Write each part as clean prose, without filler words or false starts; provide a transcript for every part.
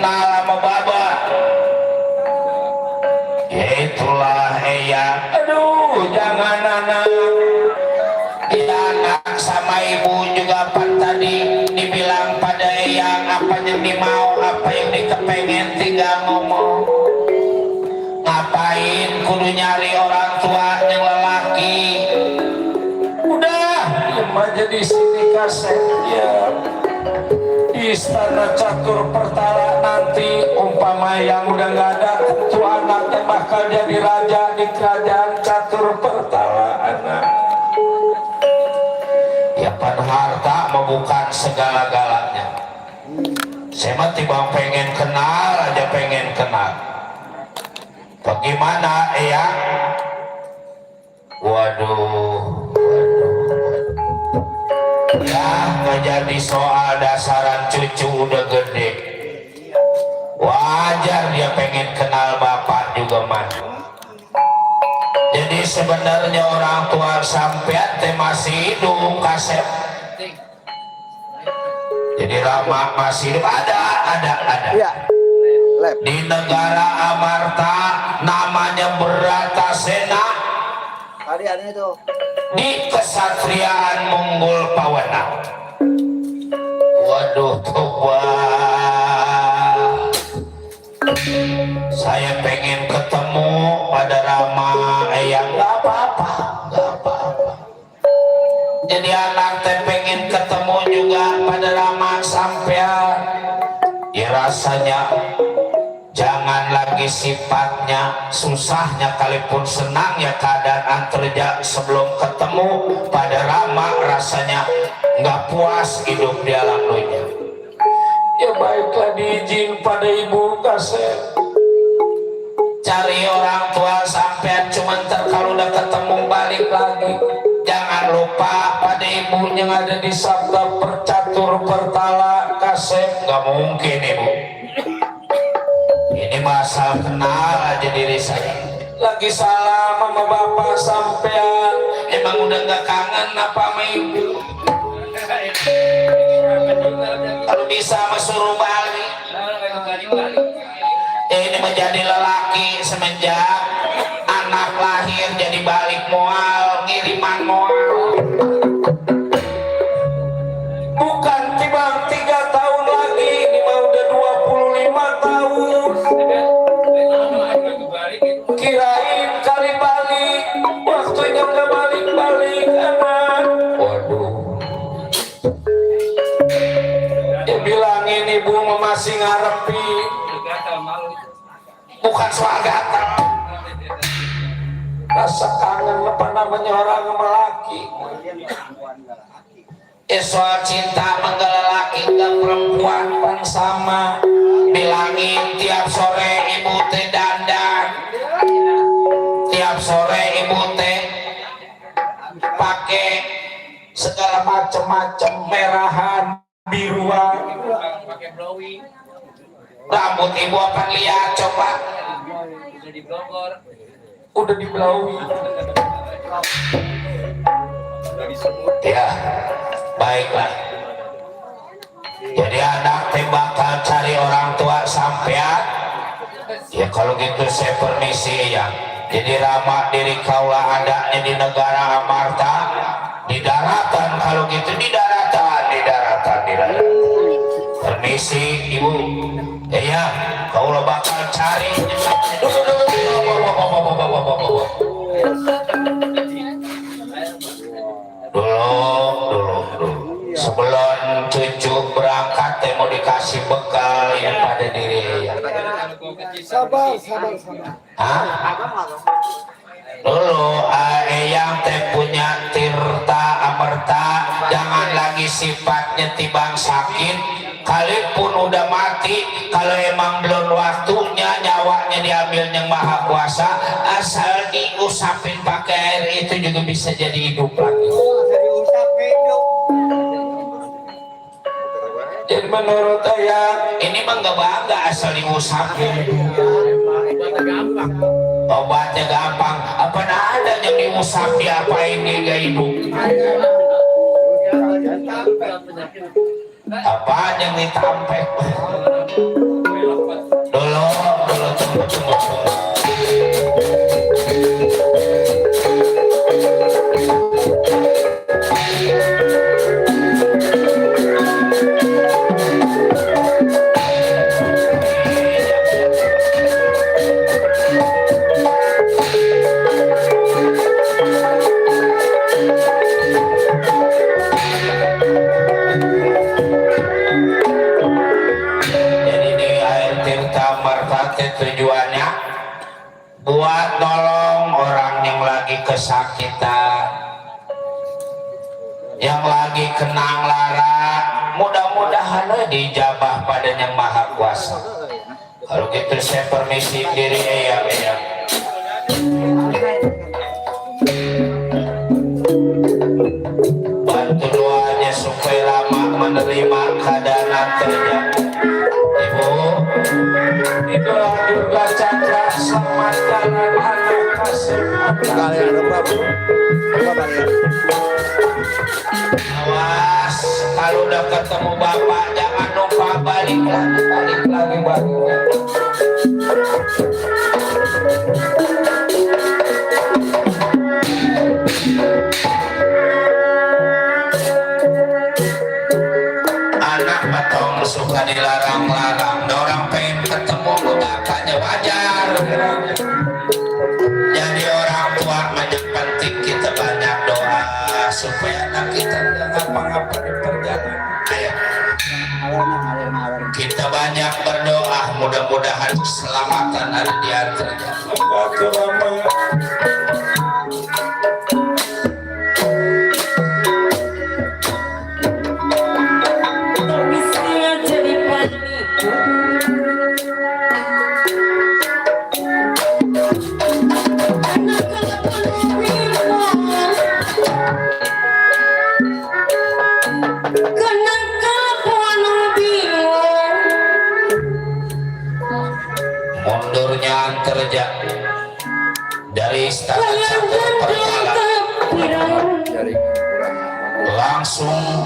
kenal sama baba. Itulah Eyang. Aduh, jangan anak. Anak sama ibu juga pan tadi dibilang pada Eyang apa yang dimau, apa yang dikepengen tinggal ngomong. Ngapain kudu nyari orang tua yang lelaki? Udah, diam aja di sini kaset ya. Di istana catur pertala nanti umpama yang udah nggak ada tentu anaknya bakal jadi raja di kerajaan catur pertala anak. Ya pan harta membukan segala-galanya. Saya mah tiba pengen kenal aja pengen kenal. Bagaimana ya? Waduh. Ya nggak jadi soal dasaran cucu udah gede. Wajar dia pengen kenal bapak juga man. Jadi sebenarnya orang tua sampean teh masih hidup kasep. Jadi Rama masih hidup ada. Iya. Di negara Amarta namanya Bratasena. Tadi ada itu. Di kesatriaan Monggol Pawana. Waduh coba. Saya pengen ketemu pada Rama Eyang. Gak apa-apa. Jadi anak teh pengen ketemu juga pada Rama sampean. Ya rasanya jangan lagi sifatnya susahnya kalipun senangnya keadaan kerja sebelum ketemu pada Rama rasanya nggak puas hidup di alam dunia. Ya baiklah diizin pada ibu kasep cari orang tua sampean cuman kalau udah ketemu balik lagi. Jangan lupa pada ibunya yang ada di sabda percatur pertala kasep. Nggak mungkin ibu. Ini masa kenal aja diri saya. Lagi salam sama bapak sampean. Emang udah gak kangen apa sama ibu? Kalau bisa suruh balik. Ini menjadi lelaki semenjak anak lahir jadi balik moal, ngiriman moal. Bukan tiba 3 tahun lagi, ini mah udah 25 tahun. Kirain kali balik, waktunya nggak balik-balik anak. Waduh. Ya bilangin ibu masih ngarepi. Bukan soal gatal. Rasa kangen apa namanya orang melaki. Soal cinta menggala laki dan perempuan pan sama. Bilangin tiap sore ibu teh dandan, tiap sore ibu teh pakai segala macam merahan biruan. Rambut ibu akan lihat coba. Udah di blowi. Ya. Baiklah. Jadi anak teh bakal cari orang tua sampean. Ya kalau gitu saya permisi ya. Jadi Rama diri kaula adanya di negara Amarta. Di daratan kalau gitu di daratan. Permisi ibu. Ya kaula bakal cari. Dulu sebelum cucu berangkat mau dikasih bekal yang pada diri ya. Sabar. Dulu yang teh punya tirta amerta, jangan lagi sifatnya tibang sakit. Kalipun udah mati, kalau emang belum waktunya nyawanya diambil yang maha kuasa, asal diusapin pakai air itu juga bisa jadi hidup lagi. Jadi menurut saya ini mah nggak bangga asal diusapin. Obatnya gampang, apa ada yang diusap diapain dia gak hidup? Apa yang ditampek? Jadi di air Tirta Merpati tujuannya buat nolong orang yang lagi kesakitan, yang lagi kenang lara, mudah-mudahan dijabah pada yang maha kuasa. Kalau gitu saya permisi diri ya. Bantu doanya supaya lama menerima keadaan terjadi. Ibu juga Chandra selamat jalan anak kasih. Kalian ada berapa? Berapa kalian? Awas, kalau udah ketemu bapak jangan lupa balik lagi. Anak batong suka dilarang-larang, orang pengen ketemu bapaknya wajar. Jadi orang tua banyak penting kita banyak doa supaya anak kita nggak ngapa-ngapa di perjalanan. Ayo. Kita banyak berdoa, mudah-mudahan keselamatan ada di antaranya. Mundurnya antarja dari istana Catur Pertala langsung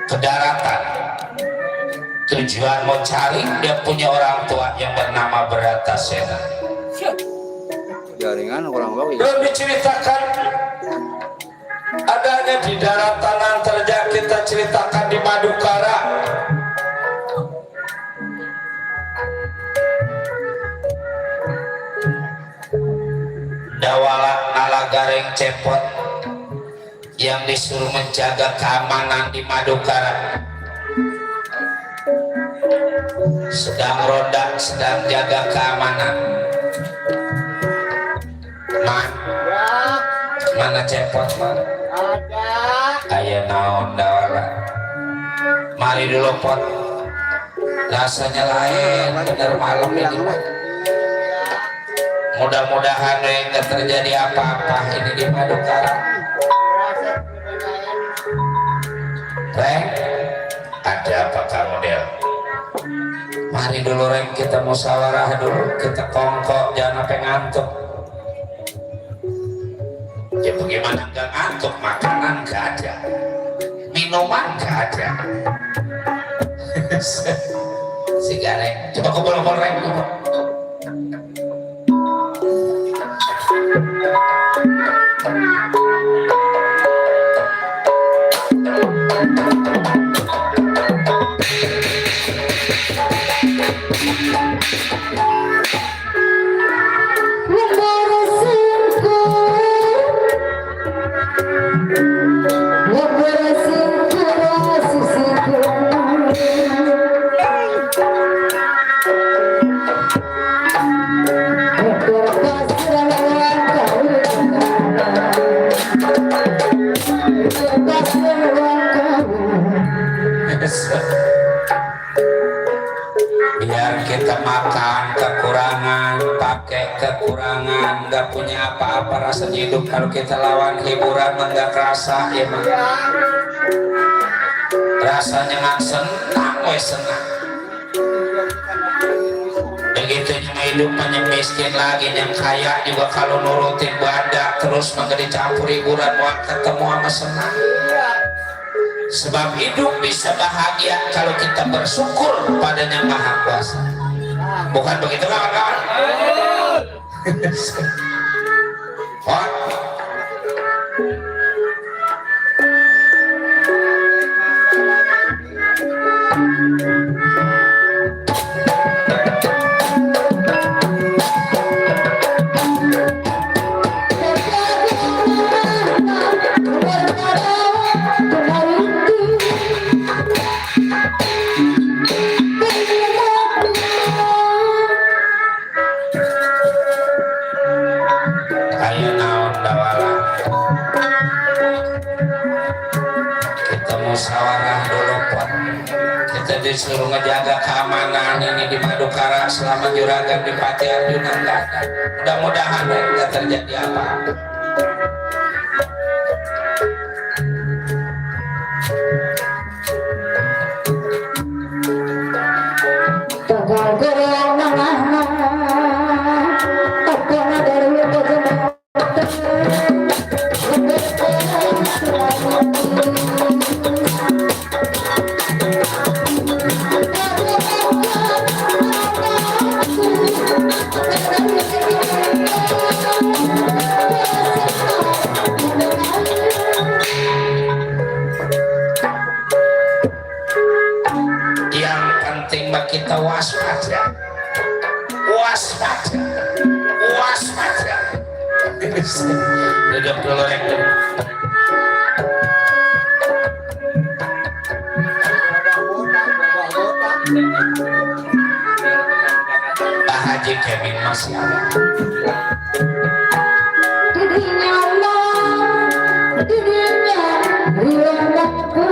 ke daratan. Tujuan mau cari dia punya orang tua yang bernama Bratasena. Jaringan orang bawah. Belum diceritakan adanya di daratan antarja, kita ceritakan di Madukara. Dawala Nalagareng Cepot yang disuruh menjaga keamanan di Madukara sedang ronda, sedang jaga keamanan. Mana Cepot mana? Aya naon Dawala? Mari dulu Pot. Rasanya lain, bener malam ini Pot. Mudah-mudahan nggak terjadi apa-apa ini di Madukara. Reng, ada apa kamu Del? Mari dulu Reng, kita musyawarah dulu, kita kongkok, jangan sampai ngantuk. Ya bagaimana nggak ngantuk? Makanan nggak ada, minuman nggak ada. Si Gareng, coba kumpul-kumpul Reng, kumpul. Biar kita makan kekurangan, pakai kekurangan, nggak punya apa-apa rasanya hidup. Kalau kita lawan hiburan nggak kerasa ya mah. Rasanya nggak senang, senang. Begitu cuma hidup yang miskin lagi, yang kaya juga kalau nurutin banda terus menjadi campur hiburan, mau ketemu sama senang. Sebab hidup bisa bahagia kalau kita bersyukur padanya Maha Kuasa. Bukan begitu kawan-kawan? Hot. Ayo naon dawala. Kita musyawarah dulu Pot. Kita disuruh ngejaga keamanan ini di Madukara selama juragan di Pati Arjuna nggak ada. Mudah-mudahan nggak terjadi apa-apa. Yang penting mah kita waspada. Waspada. Waspada. Duduk dulu Rek. Pak Haji Kevin masih ada. Dirinya Allah, dirinya riwayatku.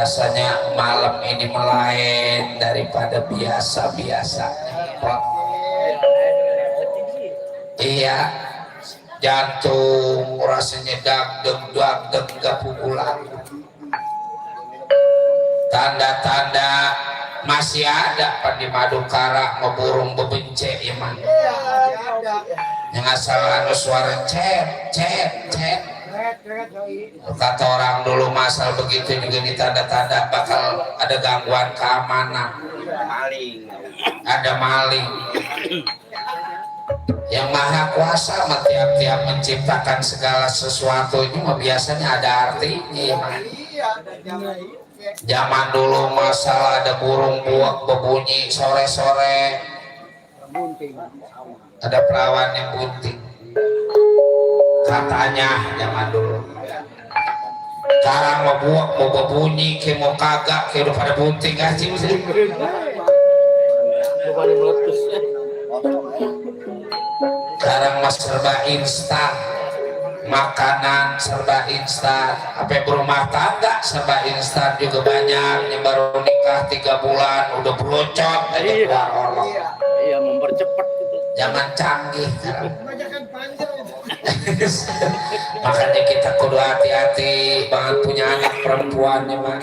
rasanya malam ini melain daripada biasa-biasanya. Iya, jantung rasanya dagdeg gak pukulan. Tanda-tanda masih ada Pandi Madukara ngeburung bebence iman. Yang asal anu suara cet. Kata orang dulu masal begitu juga ditanda-tanda bakal ada gangguan keamanan. Ada maling. Yang maha kuasa tiap-tiap menciptakan segala sesuatu ini biasanya ada artinya. Zaman dulu masalah ada burung buak berbunyi sore-sore, ada perawan yang bunting katanya zaman dulu. Sekarang mau buak mau berbunyi kayak mau kagak kayak udah pada bunting aja. Sekarang mas serba instan, makanan serba instan, apa berumah tangga serba instan juga banyak. Yang baru nikah 3 bulan udah berocot aja keluar orang. Iya, mempercepat gitu. Jangan canggih. Makanya kita kudu hati-hati banget punya anak perempuan ya man.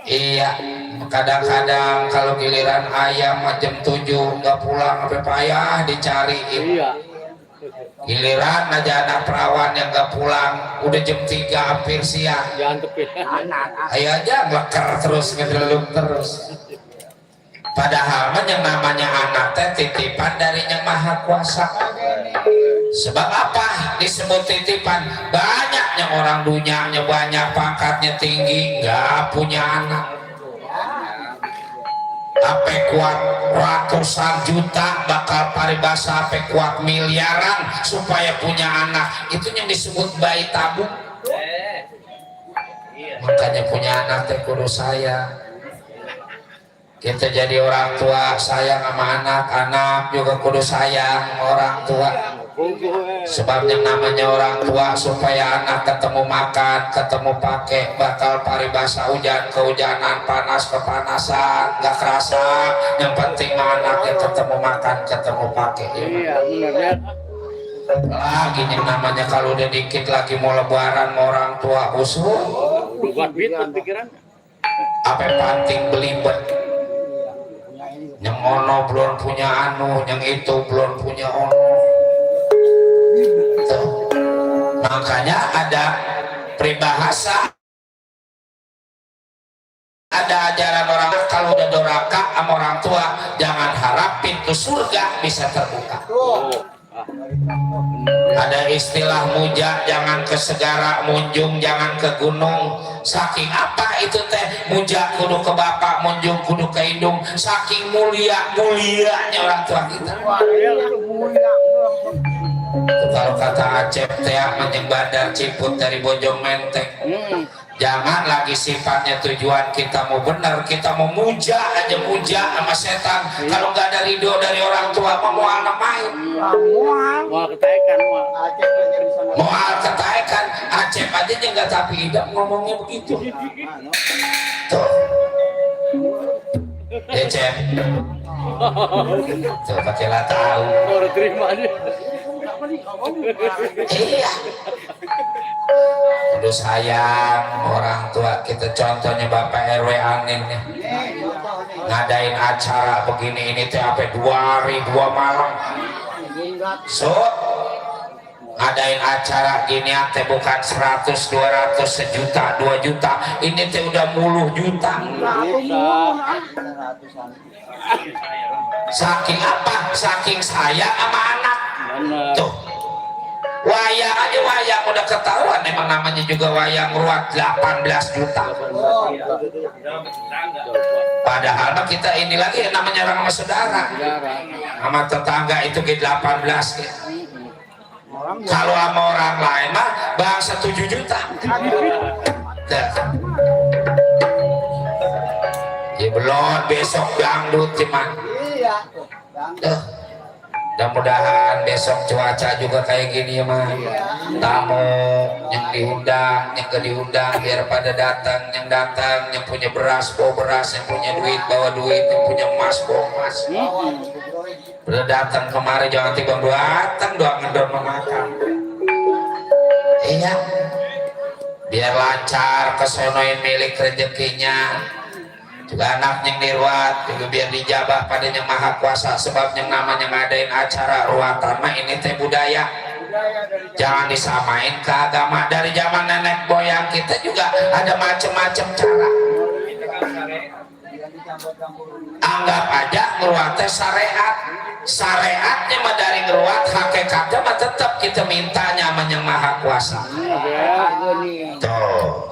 Iya, kadang-kadang kalau giliran ayam jam 7 nggak pulang sampai payah dicariin. Iya. Giliran aja anak perawan yang nggak pulang udah jam 3 hampir siang. Jangan tepih. Ayo aja ngeleker terus ngedelung terus. Padahal yang namanya anak teh titipan dari Yang Maha Kuasa. Sebab apa disebut titipan? Banyaknya orang dunianya banyak pangkatnya tinggi nggak punya anak. Ape kuat ratusan juta bakal paribasa ape kuat miliaran supaya punya anak. Itu yang disebut bayi tabung. Makanya punya anak teh kudu sayang. Kita jadi orang tua sayang sama anak juga kudu sayang sama orang tua. Sebab yang namanya orang tua supaya anak ketemu makan, ketemu pakai, bakal paribasa hujan kehujanan, panas kepanasan, nggak kerasa. Yang penting anaknya ketemu makan, ketemu pakai. Iya, benar. Lagi yang namanya kalau udah dikit lagi mau lebaran mau orang tua usul. Buat bitut pikiran. Apa panting belibet. Yang ono belum punya anu, yang itu belum punya ono. Tuh. Makanya ada peribahasa, ada ajaran orang kalau udah doraka sama orang tua jangan harap pintu surga bisa terbuka. Ada istilah muja jangan ke segara, munjung jangan ke gunung. Saking apa itu teh? Muja kudu ke bapak, munjung kudu ke indung. Saking mulianya orang tua kita. Kalau kata Acep teh menjeng Bandar Ciput dari Bojong Menteng. Jangan lagi sifatnya tujuan kita mau benar, kita mau muja aja muja sama setan. Kalau nggak ada ridho dari orang tua, mau anak main. Mau ketaikan, Mau ketaikan, Acep aja nggak tapi tidak ngomongnya begitu. Tuh, Acep. Tuh pakailah tahu. baru terima aja. Iya. Kudu sayang orang tua kita. Contohnya Bapak RW Anin nih, ngadain acara begini ini teh apa 2 hari 2 malam. So ngadain acara gini teh bukan 100 200 sejuta 2 juta, ini teh udah muluh juta. Saking apa? Saking sayang sama anak. Tuh wayang aja, wayang udah ketahuan emang namanya juga wayang ruat 18 juta. Padahal kita ini lagi namanya orang sama saudara sama tetangga itu ke 18 ya. Kalau sama orang lain mah bangsa 7 juta. Ya belum besok dangdut cuman. Mudah-mudahan besok cuaca juga kayak gini ya mah. Tamu yang diundang, yang gak diundang biar pada datang, yang punya beras bawa beras, yang punya duit bawa duit, yang punya emas bawa emas. Udah datang kemari jangan tiba datang doang ngedon memakan. Iya. Biar lancar kesonoin milik rezekinya. Juga anaknya nirwat juga biar dijabah pada yang maha kuasa sebab yang namanya ngadain acara ruatan mah ini teh budaya jangan disamain ke agama. Dari zaman nenek moyang kita juga ada macam-macam cara. Anggap aja ngeruat teh syariatnya mah dari ngeruat hakikatnya mah tetap kita mintanya sama yang maha kuasa. Tuh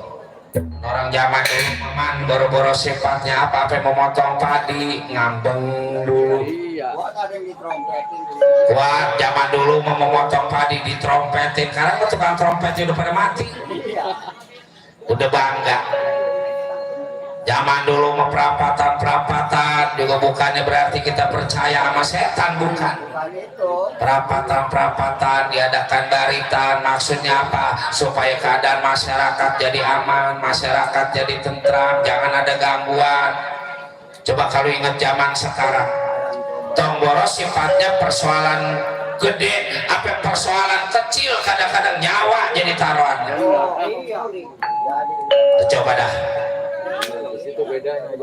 orang zaman dulu maman boro-boro sifatnya apa memotong padi ngambeng dulu. Kuat zaman dulu memotong padi ditrompetin karena tukang trompetnya udah pada mati, udah bangga. Zaman dulu mau perapatan juga bukannya berarti kita percaya sama setan, bukan. Perapatan diadakan baritan maksudnya apa? Supaya keadaan masyarakat jadi aman, masyarakat jadi tentram, jangan ada gangguan. Coba kalau ingat zaman sekarang, Tongboros sifatnya persoalan gede, apa persoalan kecil kadang-kadang nyawa jadi taruhannya. Coba dah.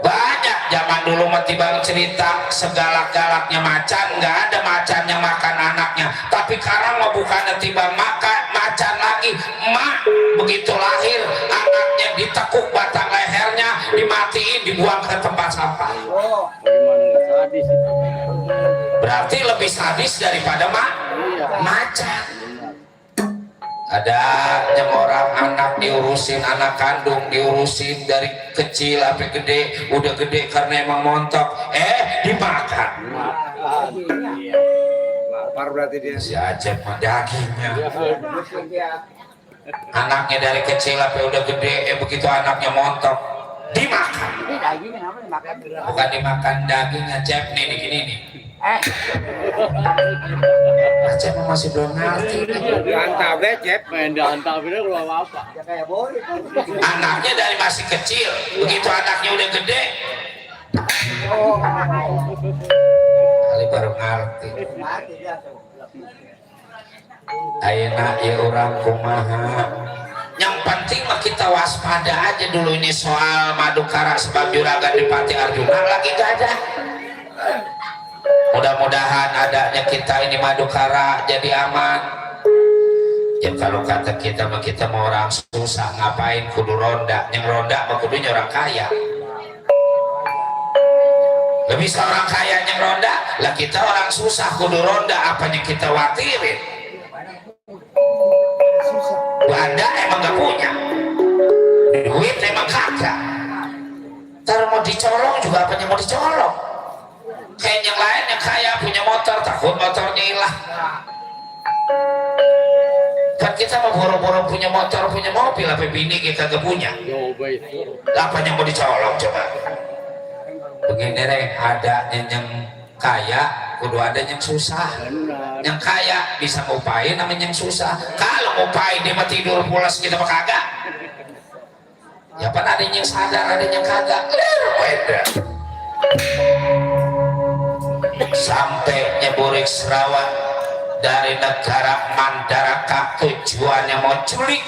Banyak zaman dulu mati bang cerita segalak-galaknya macan, nggak ada macan yang makan anaknya, tapi sekarang mau bukan tiba makan macan lagi, emak begitu lahir anaknya ditekuk batang lehernya, dimatiin, dibuang ke tempat sampah. Berarti lebih sadis daripada macan. Ada yang orang anak diurusin, anak kandung diurusin dari kecil sampai gede, udah gede karena emang montok, dimakan. Lapar berarti dia. Si Acep mah dagingnya. Anaknya dari kecil sampai udah gede, begitu anaknya montok, dimakan. Bukan dimakan dagingnya, Cep nih gini nih. Acep masih belum ngerti. Mantap deh, Cep. Main dihantar bener kalau apa? Anaknya dari masih kecil, begitu anaknya udah gede, kali baru ngerti. Ayeuna ieu urang kumaha. Yang penting mah kita waspada aja dulu ini soal Madukara sebab juragan di Pati Arjuna lagi gak ada. Mudah-mudahan adanya kita ini Madukara jadi aman. Ya kalau kata kita mah kita mau orang susah ngapain kudu ronda, yang ronda mah kudunya orang kaya. Lebih seorang kaya yang ronda, lah kita orang susah kudu ronda, apanya kita watirin. Belanda emang gak punya, duit emang kagak. Ntar mau dicolong juga apanya mau dicolong. Kayak yang lain yang kaya punya motor, takut motornya hilang. Kan kita mau boro-boro punya motor, punya mobil, apa bini kita gak punya. Apa yang mau dicolong coba? Begini deh, ada yang kaya, kudu ada yang susah. Yang kaya bisa ngupain, namanya yang susah. Kalau ngupain dia mah tidur pulas kita mah kagak. Ya kan ada yang sadar, ada yang kagak. Sampai nyeburik Sarawak dari negara Mandaraka, tujuannya mau culik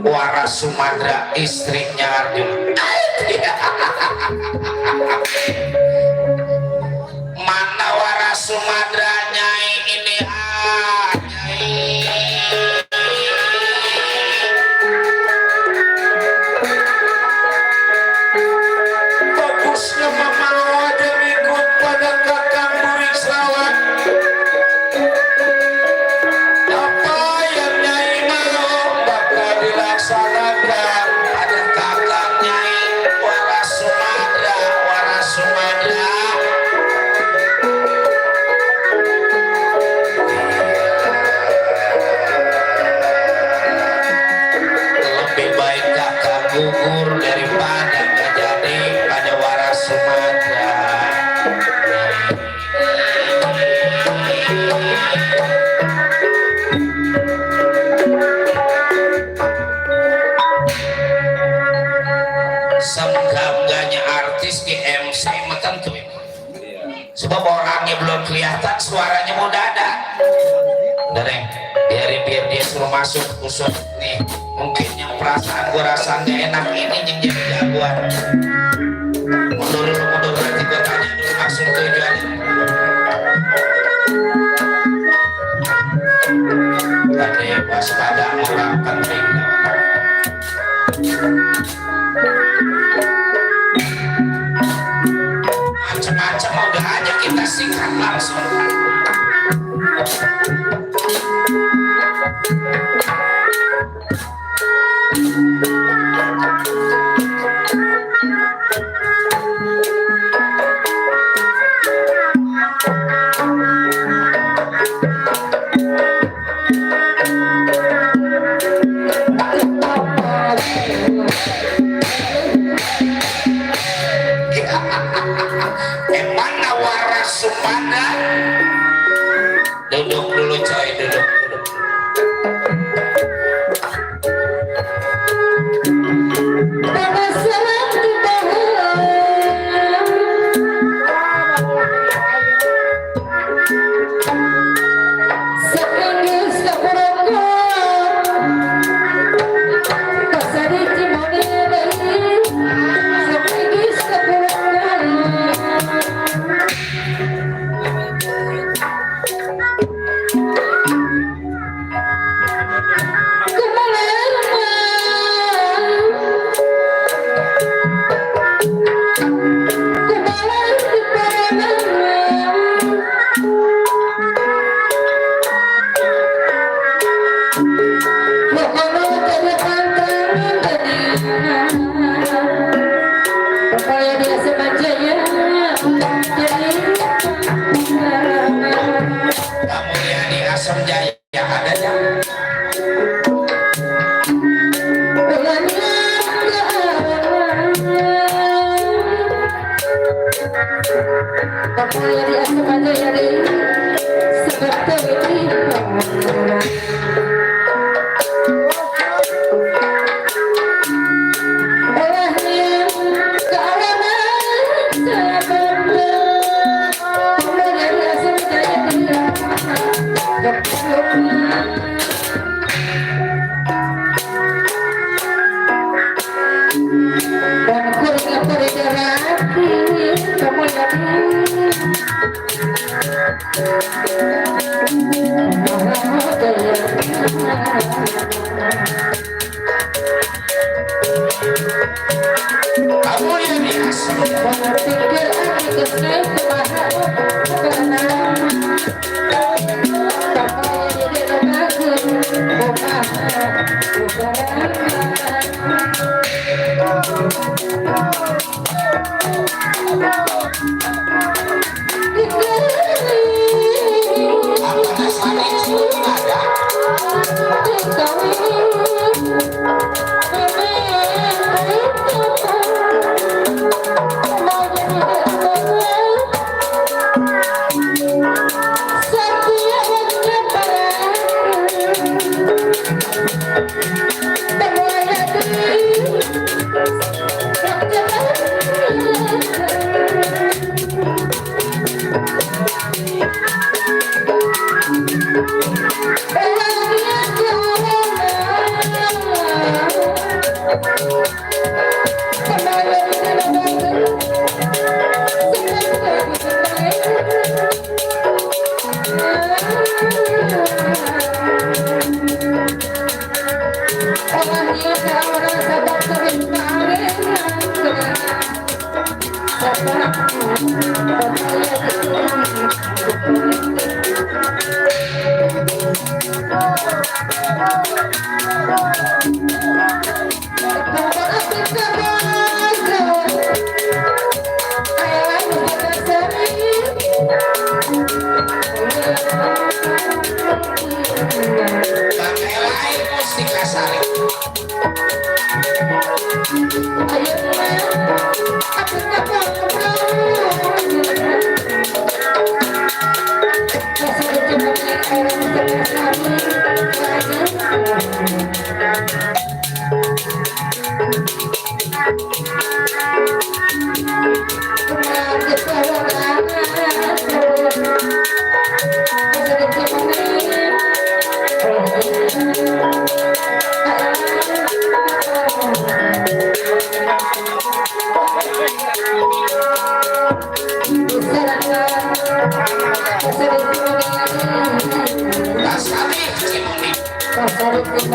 waras Sumatera, istrinya Arjuna. Mana waras Sumatera Nyai ini Nyai. Fokusnya memawa berikut pada kakang burik Sarawak. Apa yang Nyai mau bakal dilaksanakan. Ada kakang Nyai waras Sumatera, waras Sumatera. Lebih baik kakak gugur daripada gak jadi pada waras Sumatera. Semgam-ganya artis di MC mah tentu sebab orangnya belum kelihatan, suaranya mau ada. Dereng, biar dia suruh masuk usut nih. Mungkin yang perasaan gua rasa nggak enak ini yang jadi jagoan. Mundur nanti gua tanya dulu maksud tujuan. Tadi waspada orang penting. Macam-macam udah aja kita singkat langsung. Emana waras supana. Duduk dulu coy, duduk. Rasain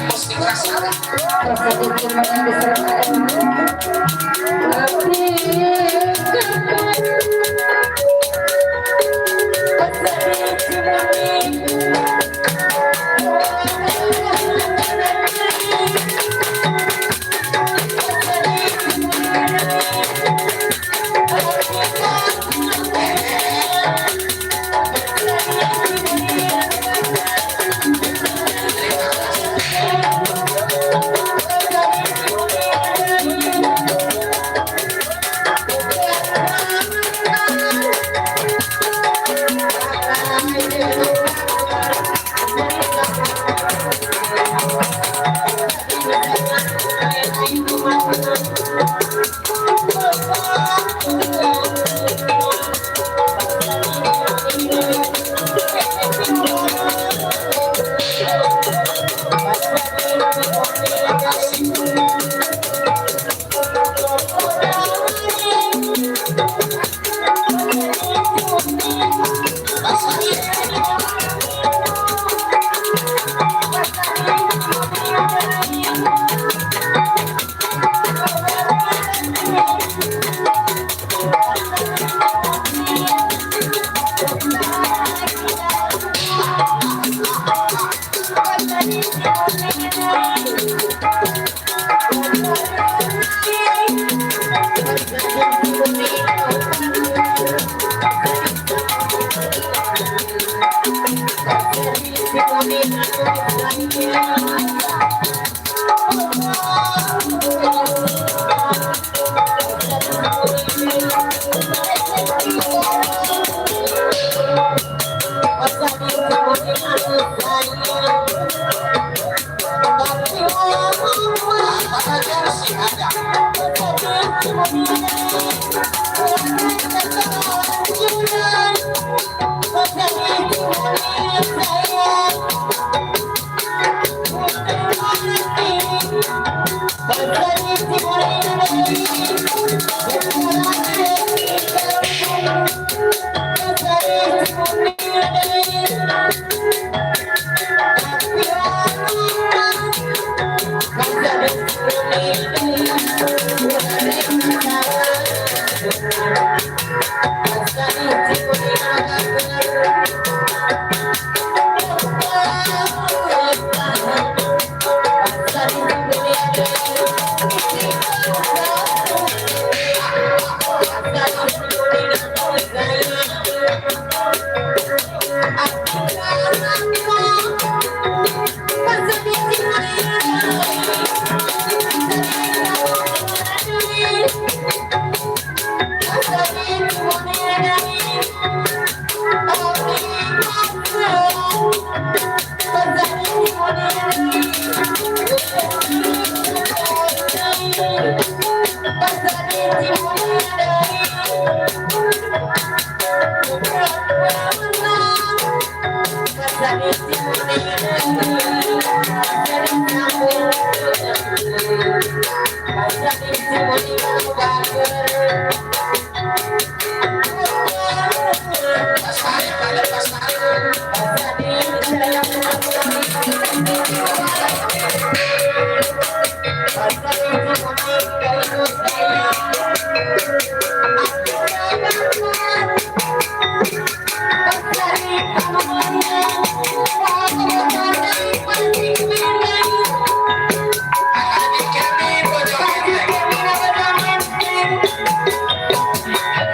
mesti rasain.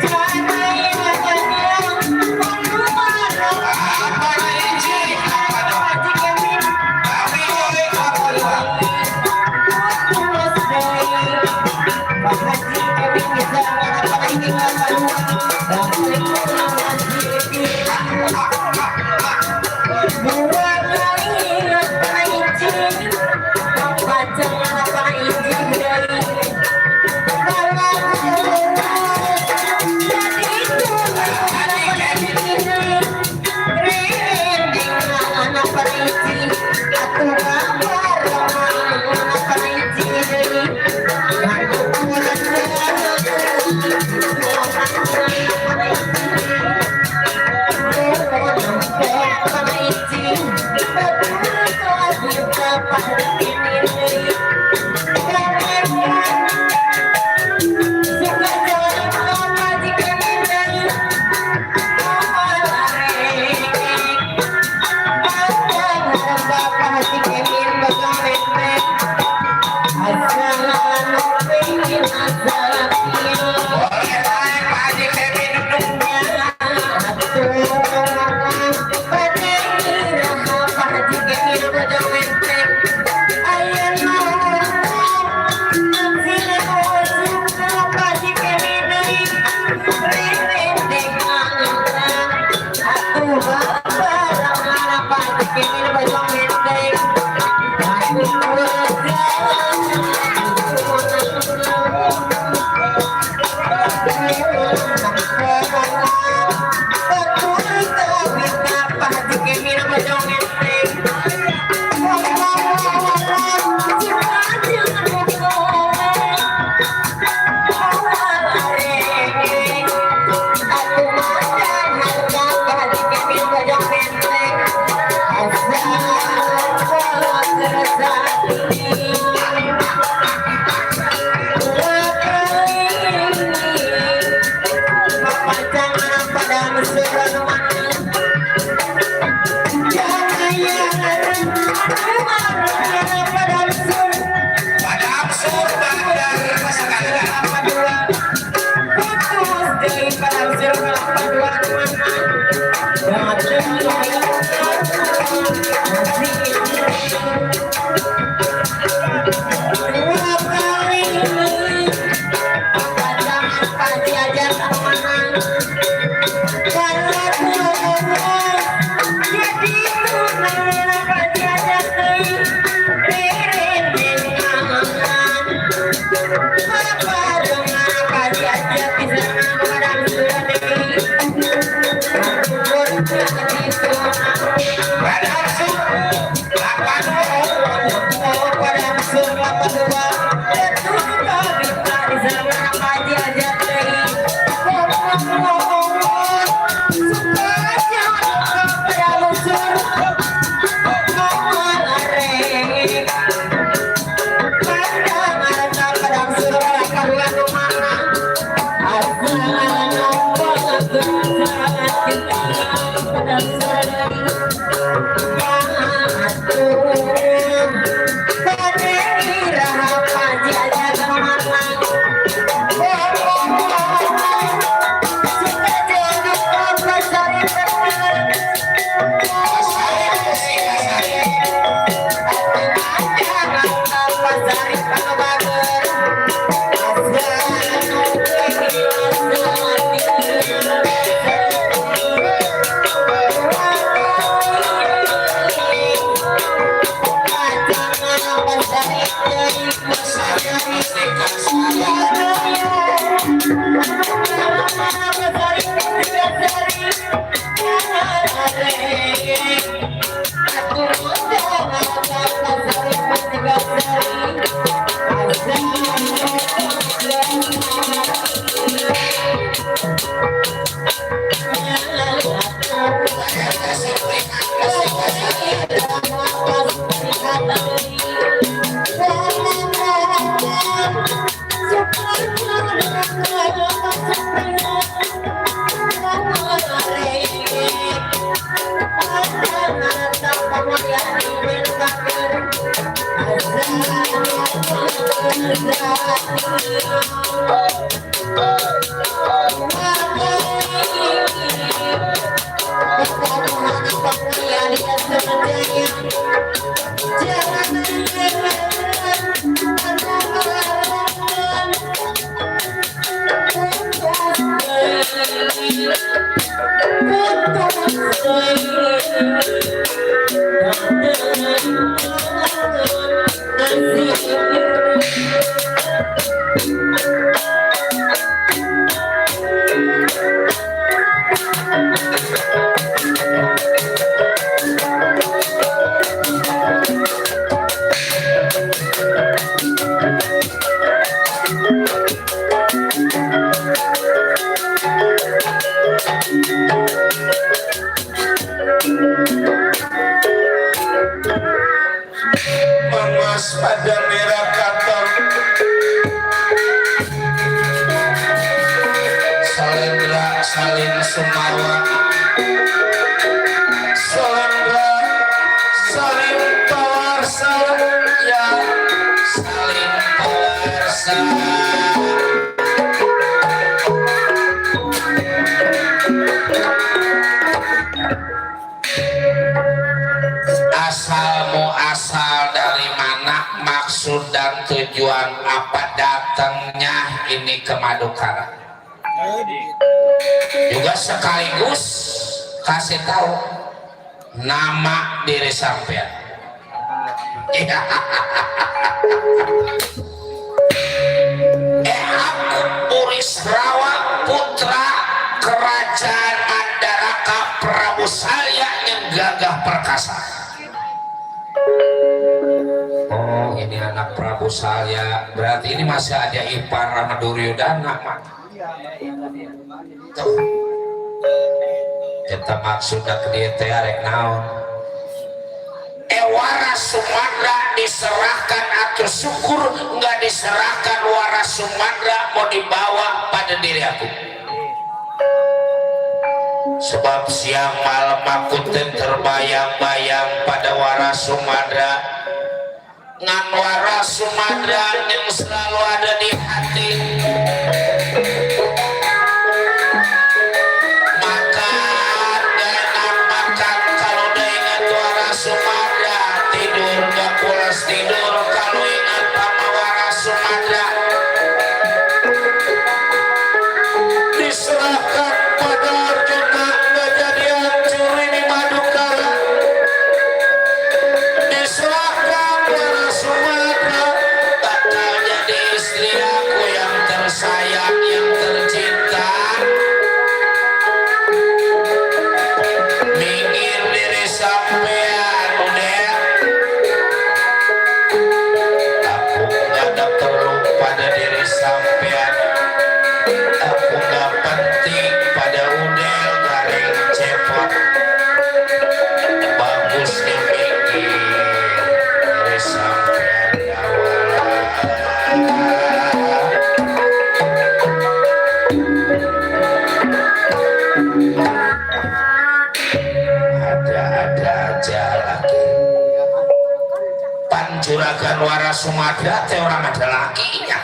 Jangan Mas pada merah kantor Salendra salin sumawa Salendra salin pawarsa ya salin pawarsa asalmu asal dari mana, maksud dan tujuan apa datangnya ini ke Madukara. Juga sekaligus kasih tahu nama diri sampean. Aku Burisrawa putra kerajaan Andaraka Prabu Salya yang gagah perkasa. Oh, ini anak Prabu Salya, berarti ini masih ada ipar Rama Duryodana, Mak. Tuh. Kita maksudnya ke dia teh arek naon. Waras Sumandra diserahkan atau syukur nggak diserahkan waras Sumandra mau dibawa pada diri aku. Sebab siang malam aku terbayang-bayang pada waras Sumandra, ngan waras Sumandra yang selalu ada di hati. Tidur kalau ingat sama waras Sumandra, diserahkan pada Arjuna nggak jadi hancur ini Madukara, diserahkan waras Sumandra bakal jadi istri aku yang tersayang yang tercinta. Minggir diri sampean udah. Pada diri sampean, aku gak penting pada udel garing cepot. Bagusnya mikir diri sampean ada-ada aja lagi. Juragan waras Sumandra teh orang ada lakinya.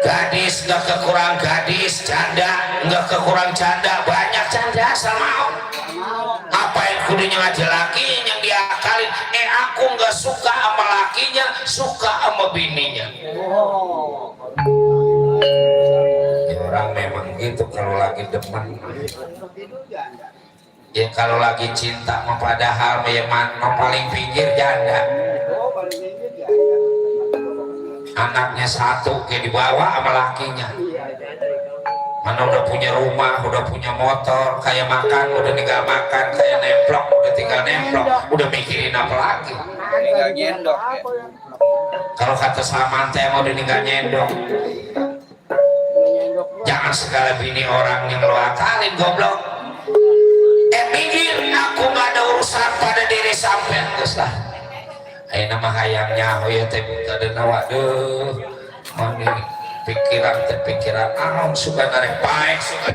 Gadis nggak kekurang gadis, janda nggak kekurang janda, banyak janda sama. Apa yang kudunya aja laki yang diakalin? Aku nggak suka sama lakinya, suka sama bininya. Ya, orang memang gitu kalau lagi demen. Ya kalau lagi cinta mah padahal mah paling pinggir janda. Anaknya satu kayak dibawa sama lakinya. Mana udah punya rumah, udah punya motor, kayak makan udah tinggal makan, kayak nemplok udah tinggal nemplok, udah mikirin apa lagi? Tinggal nyendok ya. Kalau kata Samantha mau udah tinggal nyendok. Jangan segala bini orang yang lo akalin goblok. Minggir, aku gak ada urusan pada diri sampean terus lah. Ayo nama hayangnya, oh ya teh ada nawa deh. Mani pikiran anom suka narik baik suka.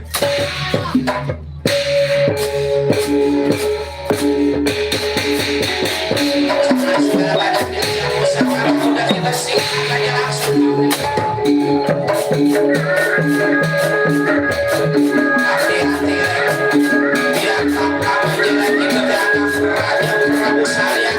Udah kita singkat aja langsung. Hati-hati biar kamu jelek itu anak Raja Prabu Salya.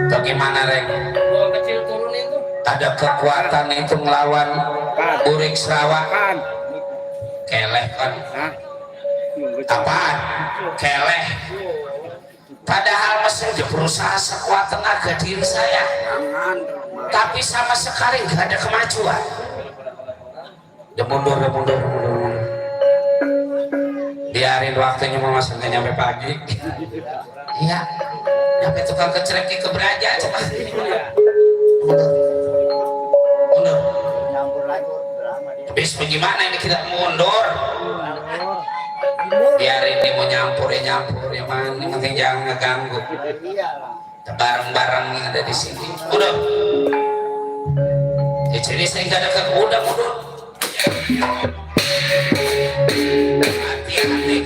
Bagaimana Rek? Ada kekuatan itu ngelawan Urik Sarawak. Keleh kan? Apaan? Keleh. Padahal mesin dia berusaha sekuat tenaga diri saya, tapi sama sekali nggak ada kemajuan. Dia mundur. Biarin waktunya mau masuknya nyampe pagi. Iya, nyampe tukang kecerek ke Beraja coba. Mundur. Habis bagaimana ini kita mundur? Biarin dia mau nyampur ya mana, yang penting jangan ngeganggu. Barang-barang yang ada di sini. Udah. Ya, jadi saya nggak ada udah mundur. Hati-hati.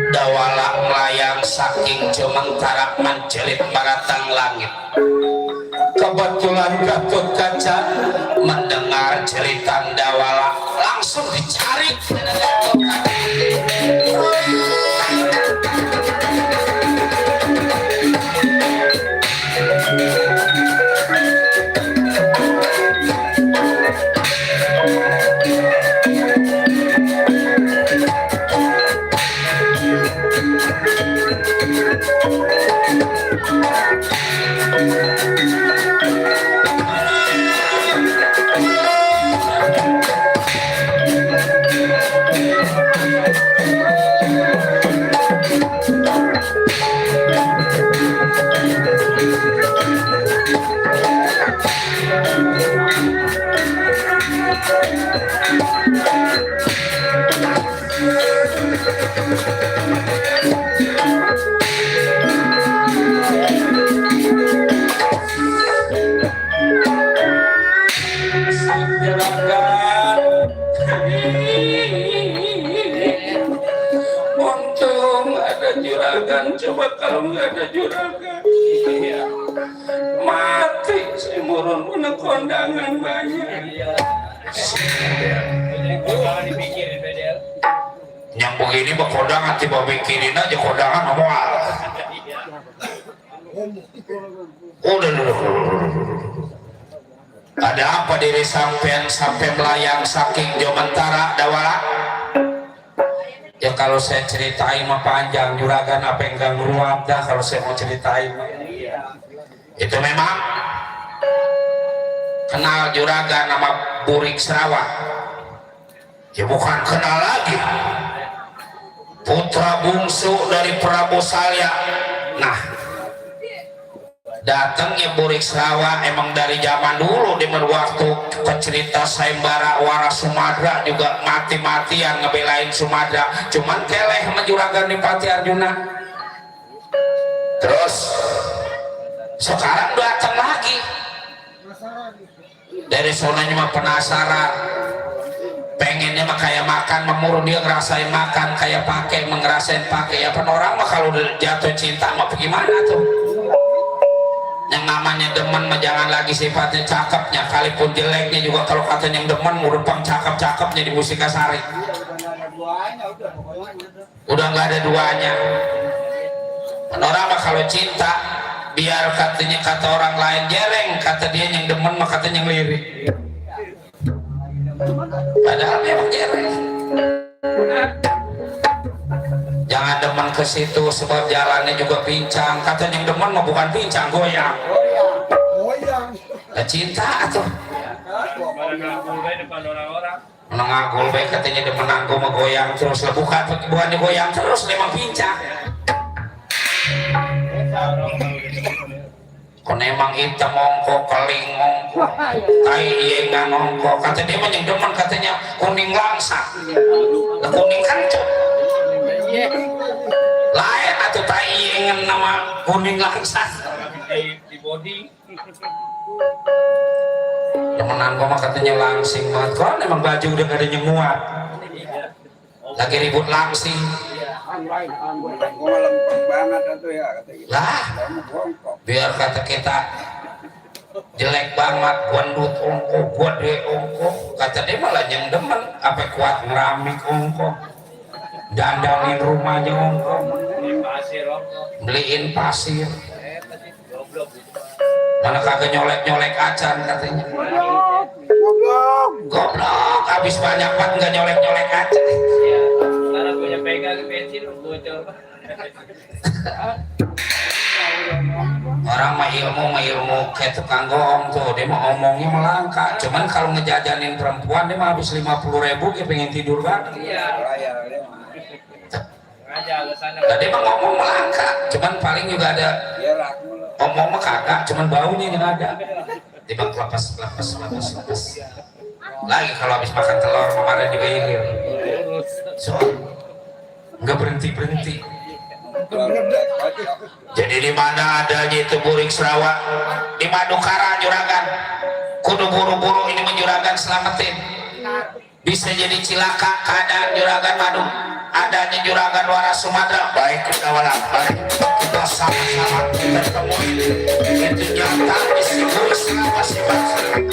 Dawala melayang saking Jemengtarak menjelit baratang langit. Kebetulan Gatot Kaca mendengar jeritan Dawala, langsung dicari. juragan, coba kalau nggak ada juragan mati saya murun punya kondangan banyak. Yang begini mah kondangan tiba mikirin aja kondangan moal. Udah. Ada apa diri sampean sampai melayang saking Jomentara Dawala? Ya kalau saya ceritain mah panjang juragan, apa yang gak nguruap dah kalau saya mau ceritain. Itu memang kenal juragan nama Burik Sarawak. Ya bukan kenal lagi. Putra bungsu dari Prabu Salya. Nah, datangnya Burik Sarawak emang dari zaman dulu di waktu cerita sayembara waras Sumadra juga mati-matian ngebelain Sumadra, cuman keleh sama juragan di Pati Arjuna. Terus sekarang datang lagi dari sonanya mah penasaran, pengennya mah kayak makan memurun, dia ngerasain makan kayak pakai ngerasain pakai. Ya orang mah kalau udah jatuh cinta mah gimana tuh? Yang namanya demen mah jangan lagi sifatnya cakepnya, kalipun jeleknya juga kalau katanya yang demen murupang cakep-cakepnya di Musikasari. Udah nggak ada duanya. Orang mah kalau cinta biar katanya kata orang lain jeleng, kata dia yang demen mah katanya yang lirik. Padahal memang jeleng. Jangan demen ke situ sebab jalannya juga pincang. Katanya yang demen mah bukan pincang, goyang. Nah, cinta tuh. Menangagul baik katanya demen anggo mah goyang terus, lah bukannya goyang terus, memang pincang. Kon emang hitam ongko, keling ongko, tai iengan ongko. Kata dia mah yang demen katanya kuning langsa, kuning kancut. Lain atau tai iengan nama kuning langsa. Di body. Demenan kok mah katanya langsing banget. Kan emang baju udah gak ada yang muat. Lagi ribut langsing. Lah, biar kata kita jelek banget, gendut ongko, gede ongko, kata dia malah yang demen apa kuat ngeramik ongko, dandanin rumahnya ongko, beliin pasir, mana kagak nyolek acan katanya. Goblok, habis banyak banget nggak nyolek acan. Karena punya pegang bensin bocor. Orang mah ilmu kayak tukang goong tuh, dia mah omongnya melangkah. Cuman kalau ngejajanin perempuan dia mah habis 50.000 dia pengen tidur banget. Iya. Tadi mah ngomong melangkah, cuman paling juga ada omong mah kagak, cuman baunya yang ada. Dia mah lepas. Lagi kalau habis makan telur kemarin juga ilir. So, nggak berhenti. Jadi di mana adanya itu Burik Sarawak? Di Madukara juragan. Kudu buru-buru ini menjuragan selamatin. Bisa jadi cilaka keadaan juragan Madu. Adanya juragan waras Sumatera. Baik kita walang, baik kita sama-sama kita temuin. Itu nyata di si Burik Sarawak masing-masing.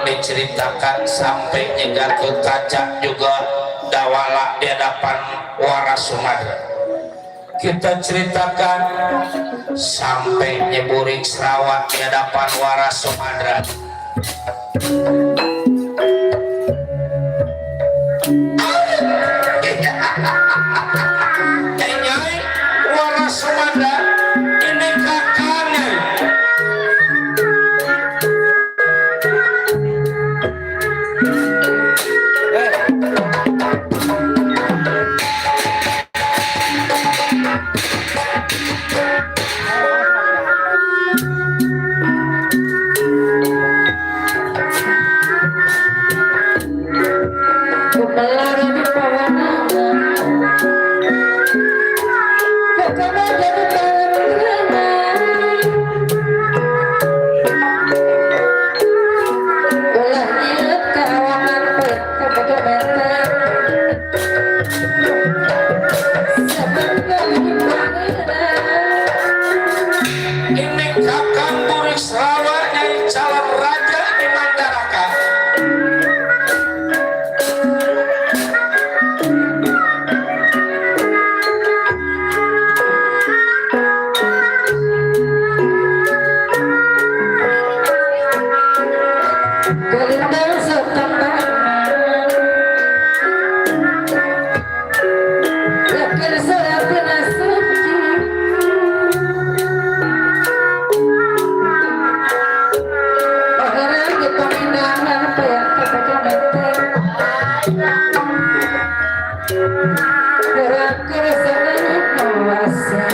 Diceritakan sampai nyegat ke kaca juga Dawala di hadapan waras Sumatera. Kita ceritakan sampai Burik Sarawak di hadapan waras Sumatera. Nyai waras Sumatera ini kakaknya. Ini kakang Burik Selawa dari calon raja di Mandaraka.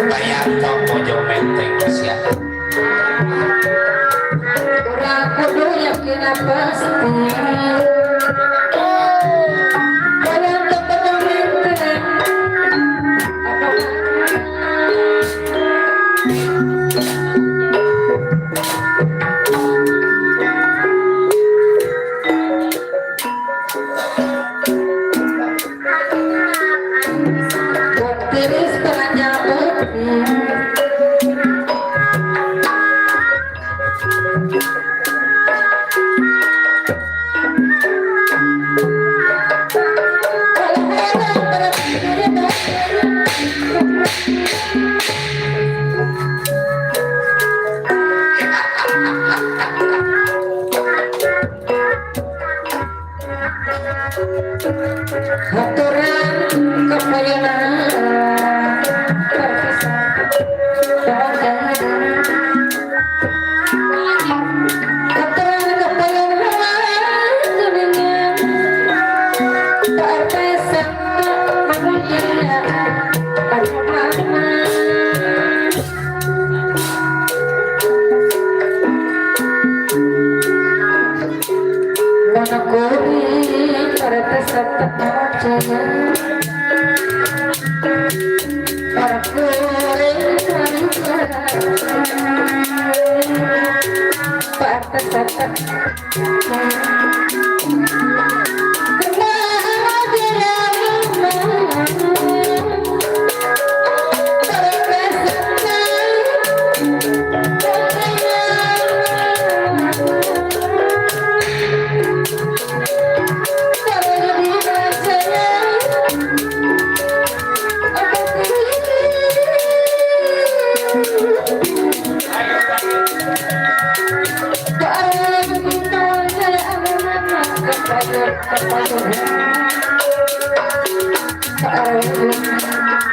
Bayar kau pojok menteng sia. Aku dulu yakin apa sih? Kalian tetap berhenti. Terus setelahnya aturan kepayanan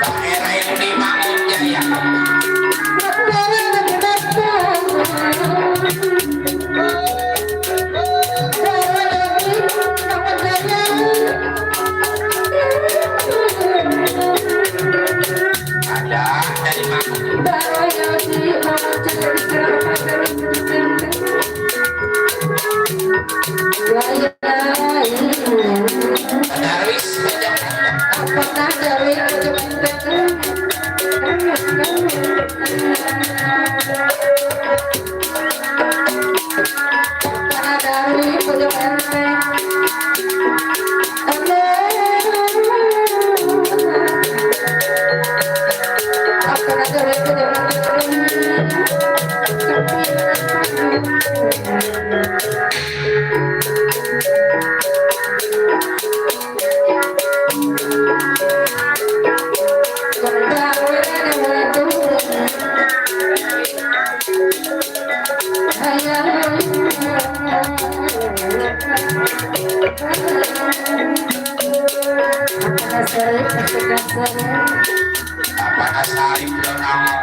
Daerah yang dibangun jaya. Ada dari mana? Darwis apa asari belum nama.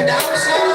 Ada usaha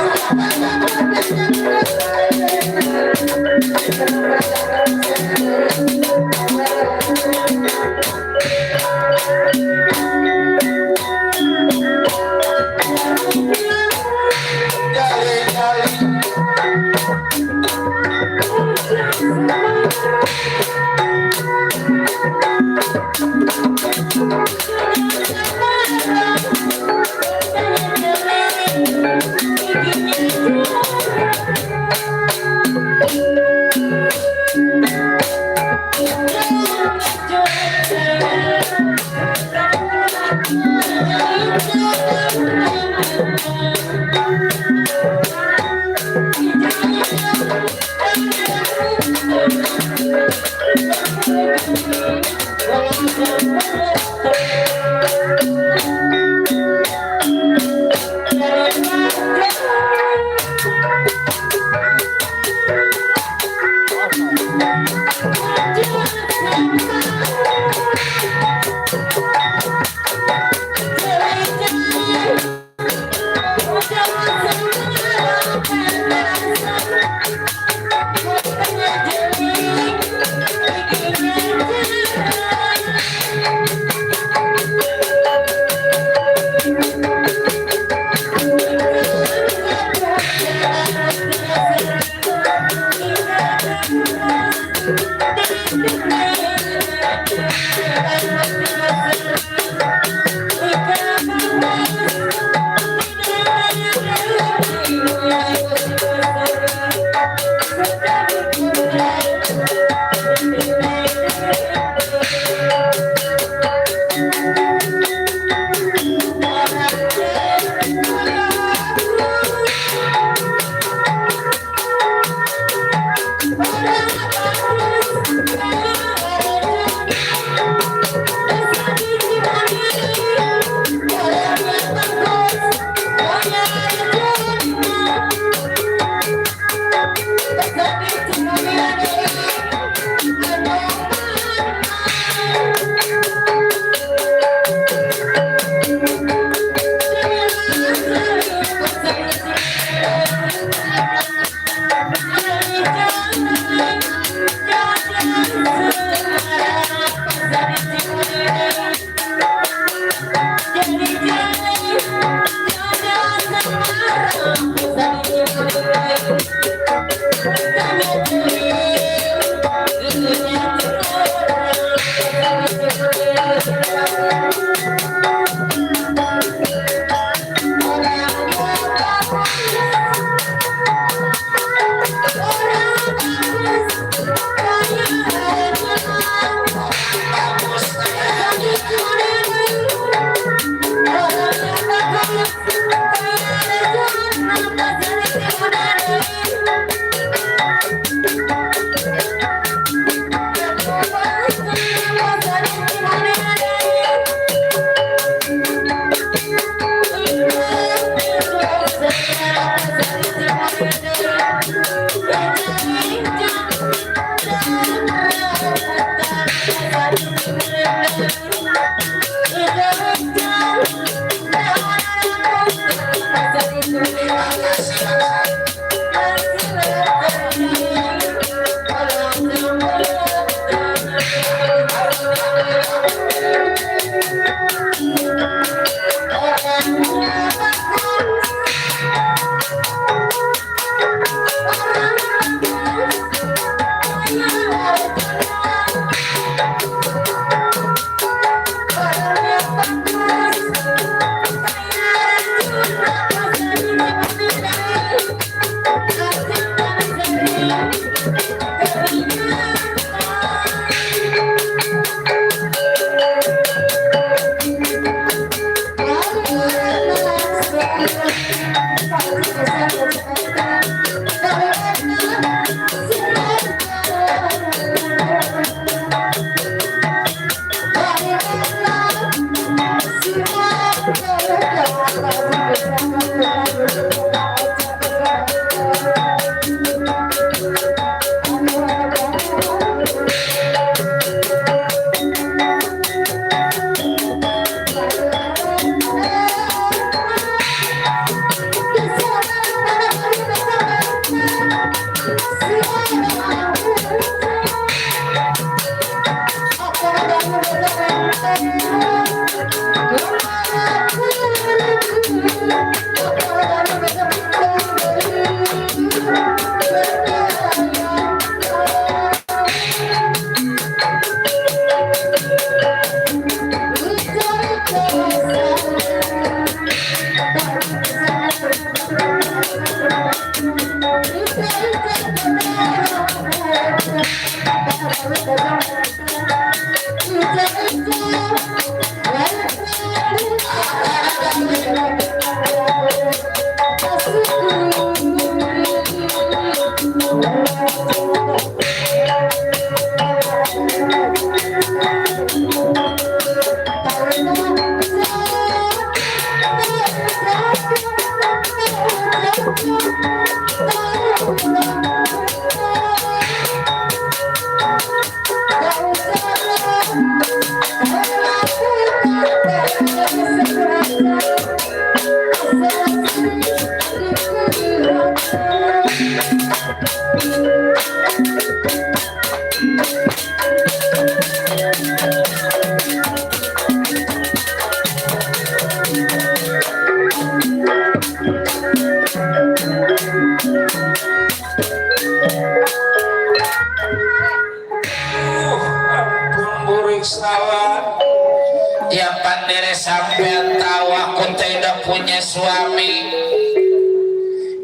Ya pandere sampean tahu aku tidak punya suami.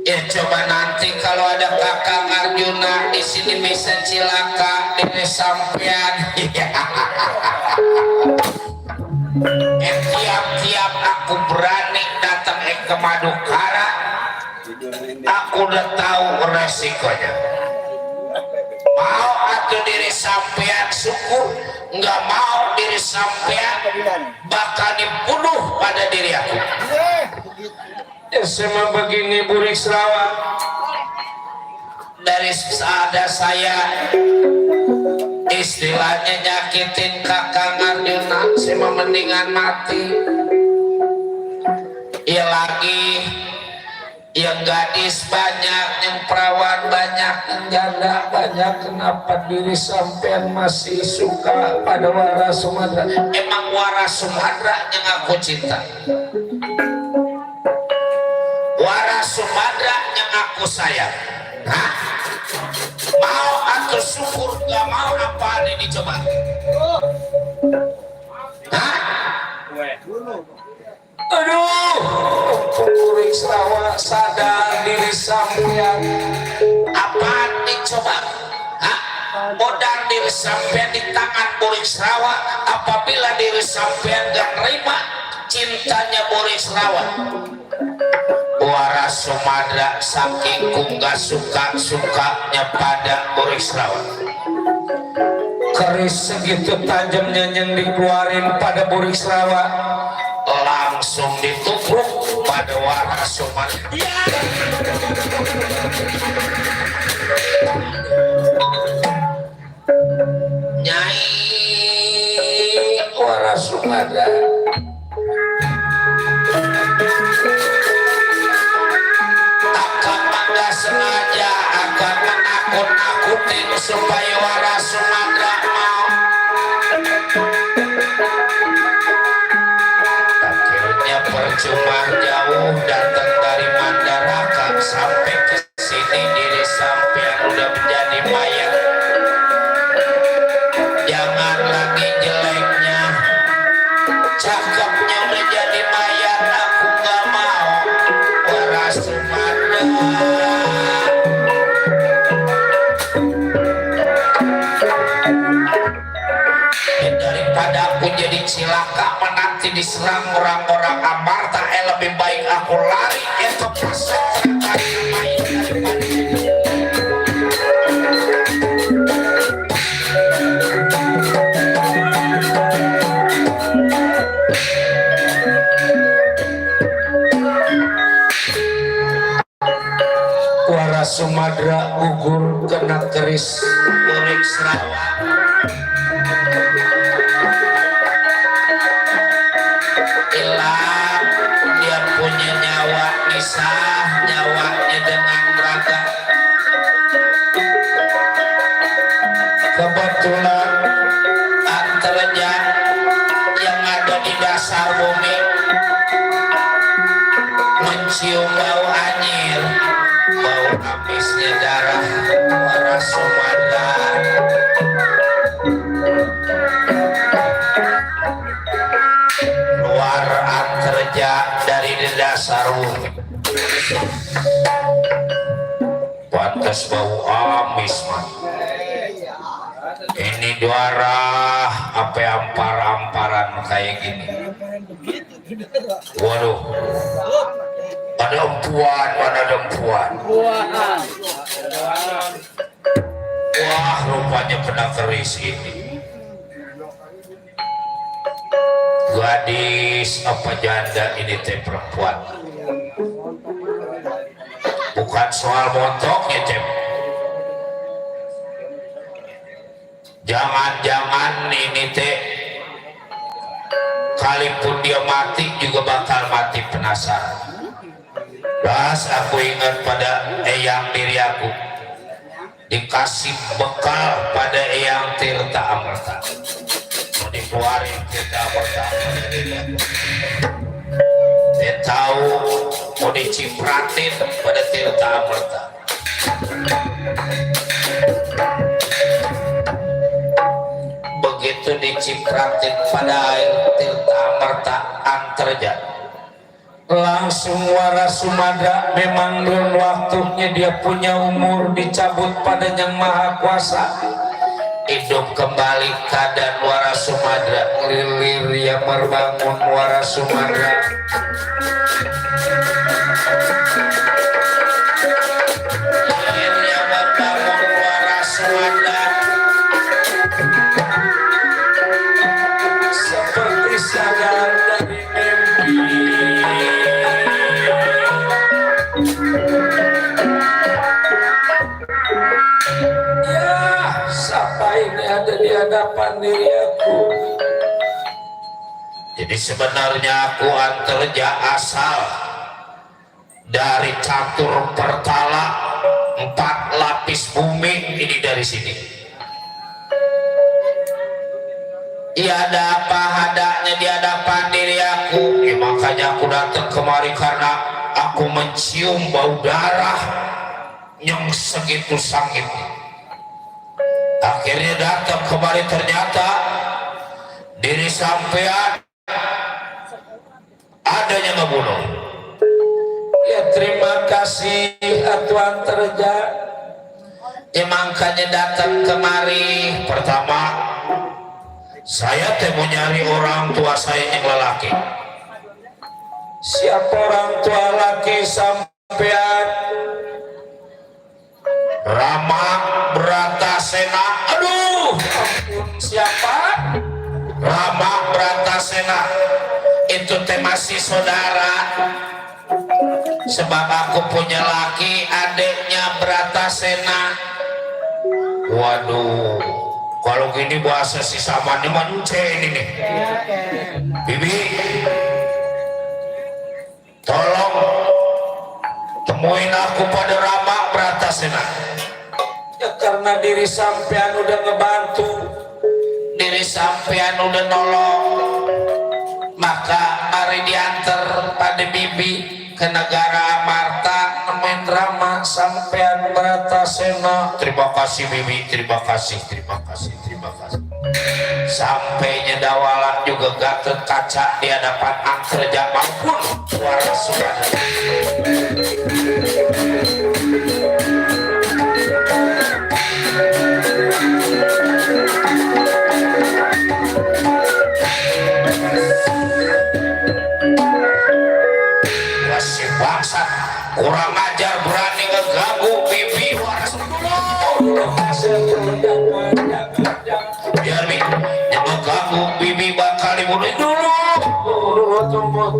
Ya coba nanti kalau ada kakak Arjuna di sini bisa cilaka dari sampean. Tiap-tiap aku berani datang ke Madukara, aku udah tahu resikonya. Mau atau diri sampean syukur, nggak mau diri sampean bakal dibunuh pada diri aku. Ya semua begini Burik Sarawak. Dari ada saya istilahnya nyakitin kakak Arjuna, saya mendingan mati. Ya lagi yang gadis banyak, yang perawan banyak, yang janda banyak. Kenapa diri sampean masih suka pada Waras Sumatra? Emang Waras Sumatra yang aku cinta, Waras Sumatra yang aku sayang. Hah? Mau atau syukur, gak mau apa ini dicoba? Hah? Aduh, Burik Sarawak sadar diri sampean. Apaan dicoba? Hah? Modal diri sampean di tangan Burik Sarawak. Apabila diri sampean gak nerima cintanya Burik Sarawak, Waras Sumatra saking gak suka-sukanya pada Burik Sarawak, keris segitu tajamnya yang dikeluarin pada Burik Sarawak langsung ditubruk pada Waras Sumatra. Ya! Nyai Waras Sumatra, sengaja akan menakut-nakutin supaya Waras Sumatra mau. Akhirnya percuma jauh datang dari Mandaraka sampai ke sini diri sampean udah menjadi mayat. Jangan lagi jeleknya, cakepnya udah jadi mayat. Aku gak mau Waras Sumatra. Daripada aku jadi cilaka menanti diserang orang-orang Amarta, lebih baik aku lari itu pasok Waras Sumatra gugur kena keris Burik Sarawak. Hilang dia punya nyawa, nisah nyawanya dengan raga. Kebetulan antaranya yang ada di dasar dasar bumi mencium bau anyir, bau habisnya darah para Sumanda. Luar anterja dari dasar bumi, pantas bau amis man. Ini darah apa ampar-amparan kayak gini. Waduh, ada empuan, ada empuan. Wah, rupanya kena keris ini. Gadis apa janda ini teh perempuan. Bukan soal bontoknya, Cep. Jangan-jangan ini teh kalipun dia mati juga bakal mati penasaran. Bahas aku ingat pada eyang diri aku, dikasih bekal pada eyang Tirta Amerta, mau dikeluarin Tirta Amerta. Dia tahu mau dicipratin pada Tirta Amerta. Begitu dicipratin pada air Tirta Amerta anterja, langsung waras Sumada. Memang belum waktunya dia punya umur dicabut pada Yang Maha Kuasa. Hidup kembali keadaan waras Sumada, lilir yang merbangun waras Sumada. Lilir yang merbangun waras Sumada. Seperti sadar dari mimpi, ya siapa ini ada di hadapan diri aku. Jadi sebenarnya aku anterja asal dari catur pertala 4 lapis bumi ini, dari sini. Ya ada apa hadanya di hadapan diri aku. Ya, makanya aku datang kemari karena aku mencium bau darah yang segitu sangit. Akhirnya datang kemari, ternyata diri sampean adanya ngebunuh. Ya terima kasih Tuan Terja. Ya makanya datang kemari. Pertama, saya mau nyari orang tua saya yang lelaki. Siapa orang tua laki sampean? Rama Bratasena. Aduh, ampun, siapa? Rama Bratasena. Itu teh masih saudara. Sebab aku punya laki, adiknya Bratasena. Waduh, kalau gini bahasa si Samannya manusia ini nih. Bibi, tolong temuin aku pada Rama Bratasena. Ya karena diri sampean udah ngebantu, diri sampean udah nolong, maka mari diantar pada Bibi ke negara Amarta nemuin Rama sampean Bratasena. Terima kasih Bibi, terima kasih, terima kasih, terima kasih. Sampainya Dawala juga Gatot kaca di hadapan Angkerja maupun suara Sumada. Masih bangsat, kurang ajar, berani ngeganggu Bibi waras dulu. Biar Bibi yang ngeganggu Bibi bakal dibunuh dulu.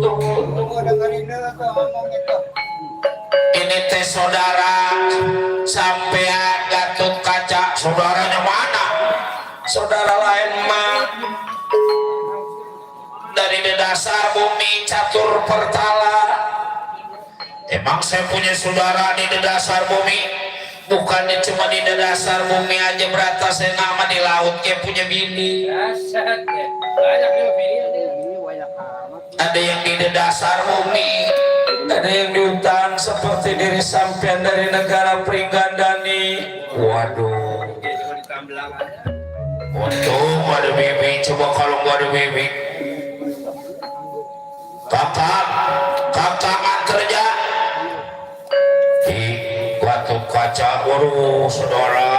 Tunggu dengerin dulu ini teh saudara sampean Gatot kaca. Saudaranya mana? Saudara lain mah dari dasar bumi catur pertala. Emang saya punya saudara di dasar bumi, bukannya cuma di dasar bumi aja. Bratasena mah di laut kayak punya bini. Banyak juga bini banyak. ada yang di dasar bumi, ada yang di hutan seperti diri sampean dari negara Pringgandani. Waduh, untung ada bibi. Coba kalau nggak ada bibi, kakak kerja di batu kaca. Waduh, saudara.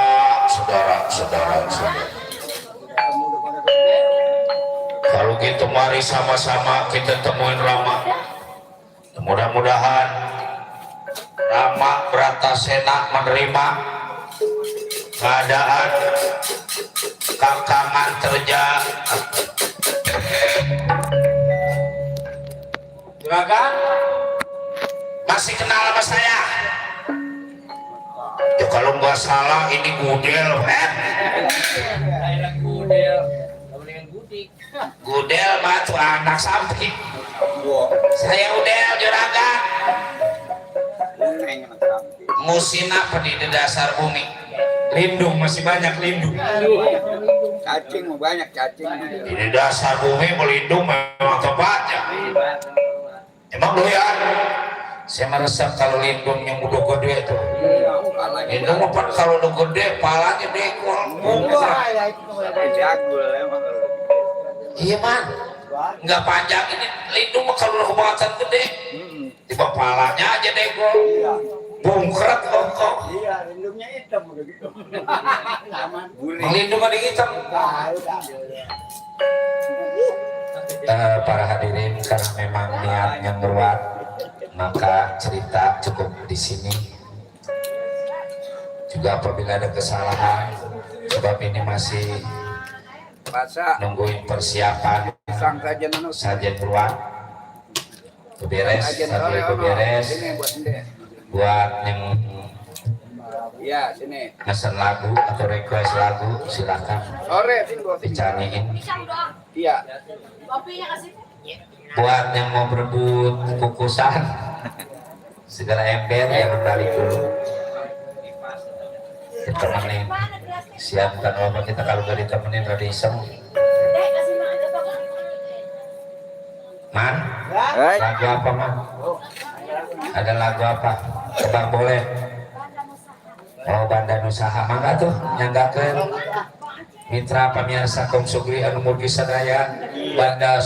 Kalau gitu mari sama-sama kita temuin Rama. Mudah-mudahan Rama Bratasena menerima keadaan Kakangan Terja. Juragan, masih kenal sama saya? Ya kalau nggak salah ini Gudel, Gudel mah tuh anak samping. Saya Udel Juragan. Musim apa di dasar bumi? Lindung masih banyak lindung. Cacing mau banyak cacing. Di dasar bumi melindung memang tepatnya. Emang doyan. Saya merasa kalau lindung yang udah gede itu. Lindung apa kalau udah gede, palanya dekol. Iya man, nggak panjang ini lindung kalau udah kebawatan gede. Tiba palanya aja dekol. Bungkret kok. Iya, lindungnya hitam udah gitu. Melindung ada hitam. Para hadirin, karena memang niatnya beruat, maka cerita cukup di sini. Juga apabila ada kesalahan, sebab ini masih nungguin persiapan sajian beruat, beres, sambil beres. Buat yang ya sini pesan lagu atau request lagu silakan dicariin. Iya. Buat yang mau berebut kukusan segala ember yang balik dulu ditemenin. Siapkan apa kita kalau gak ditemenin rada iseng. Man, lagu apa man? Ada lagu apa? Coba boleh. Oh, Bandan Usaha mangga tuh nyanggakeun. Mitra pamirsa kaum sugri anu mugi sadaya Banda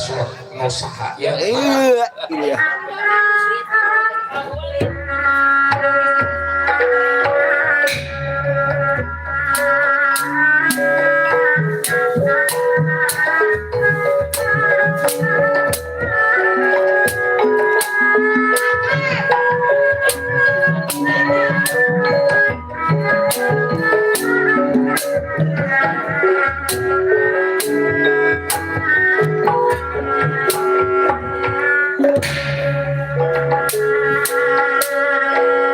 Usaha ya. Iya. Thank you.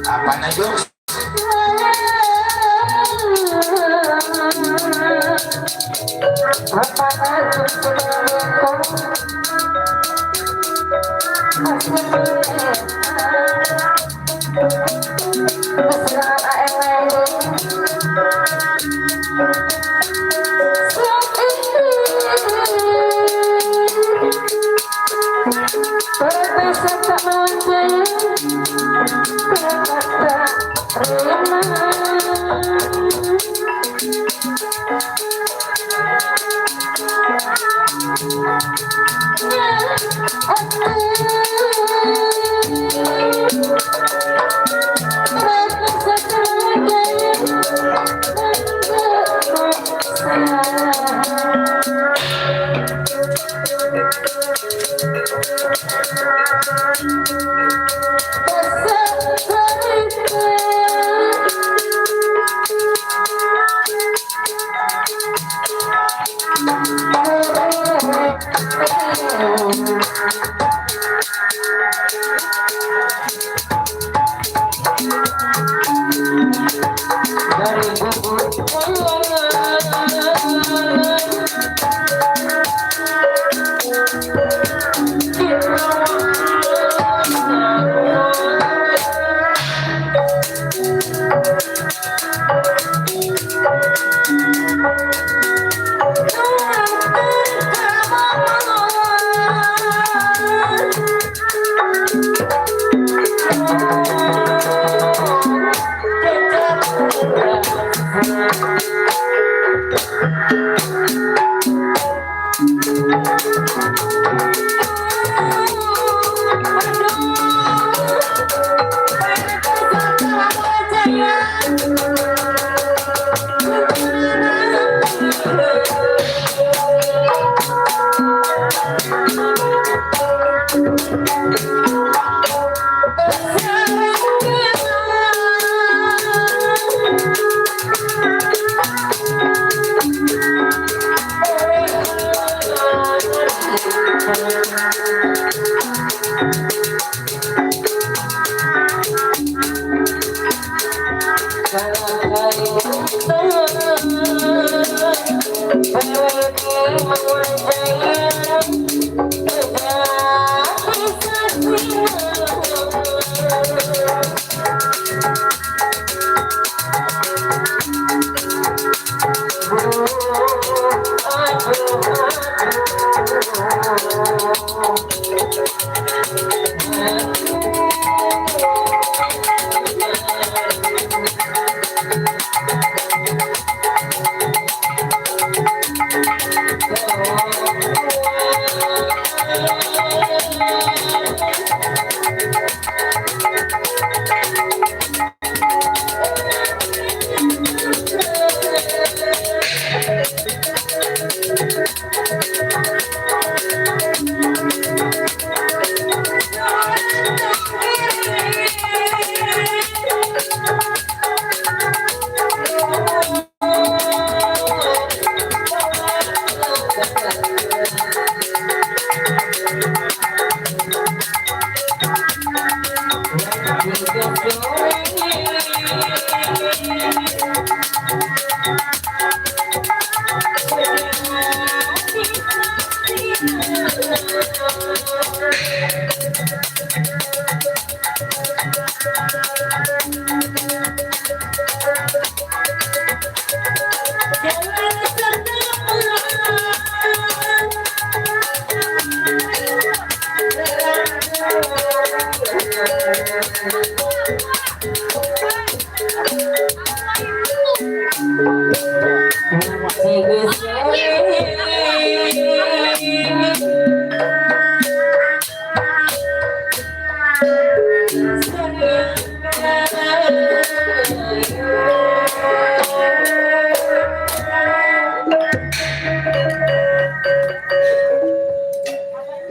Apa na Diyos? Dari bubuk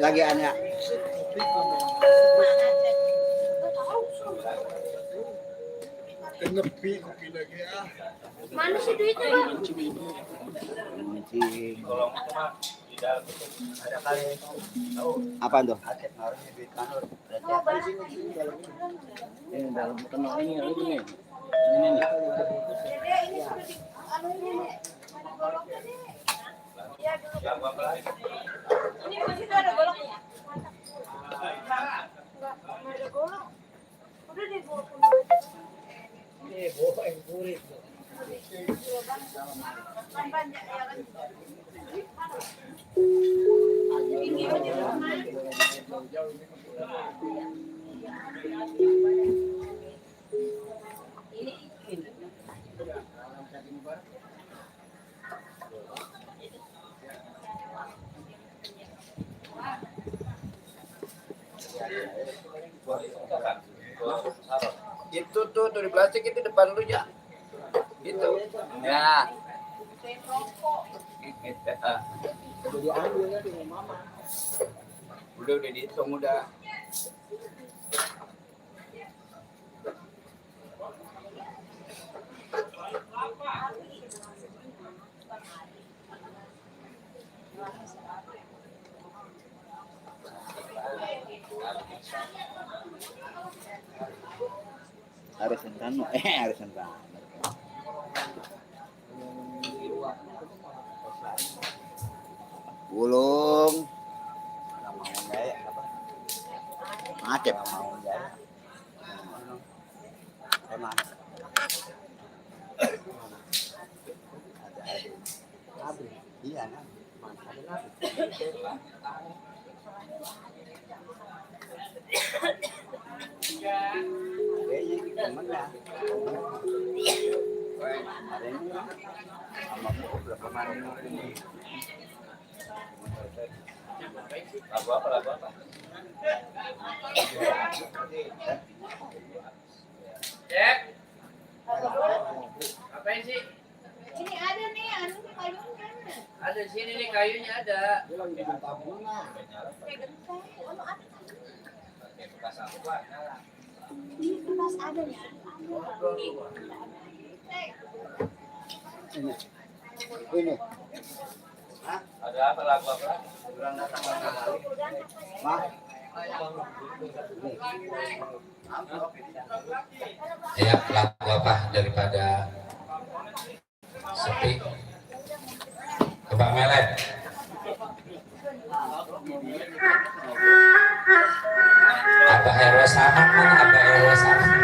Lagi anak. Mana sih duitnya, Bang? Apa tuh? Oh, balik. Dalam kenal ini nih. Dede, ini sudah di anu ini, Nek. Ada goloknya, Nek. Iya, golok. Ini di situ ada goloknya. Enggak ada golok. Udah deh, golok. Ban-ban, ya kan? Tinggi aja, Itu tuh di plastik itu depan lu ya. Itu. Ya. Udah dihitung udah. Harus sentano, harus sentano. Gulung. Macet. Emang. Iya, Apa? Cek. Apain sih? Ini ada nih, anu kayunya. Ada di sini nih kayunya ada. Kayak genteng. Anu ada. Di kertas ada nih. ini. Ada apa lagu apa? Kurang datang Mah. Ya, lagu apa daripada sepi? Coba melet. Abah RW Saman mana? Abah RW Saman.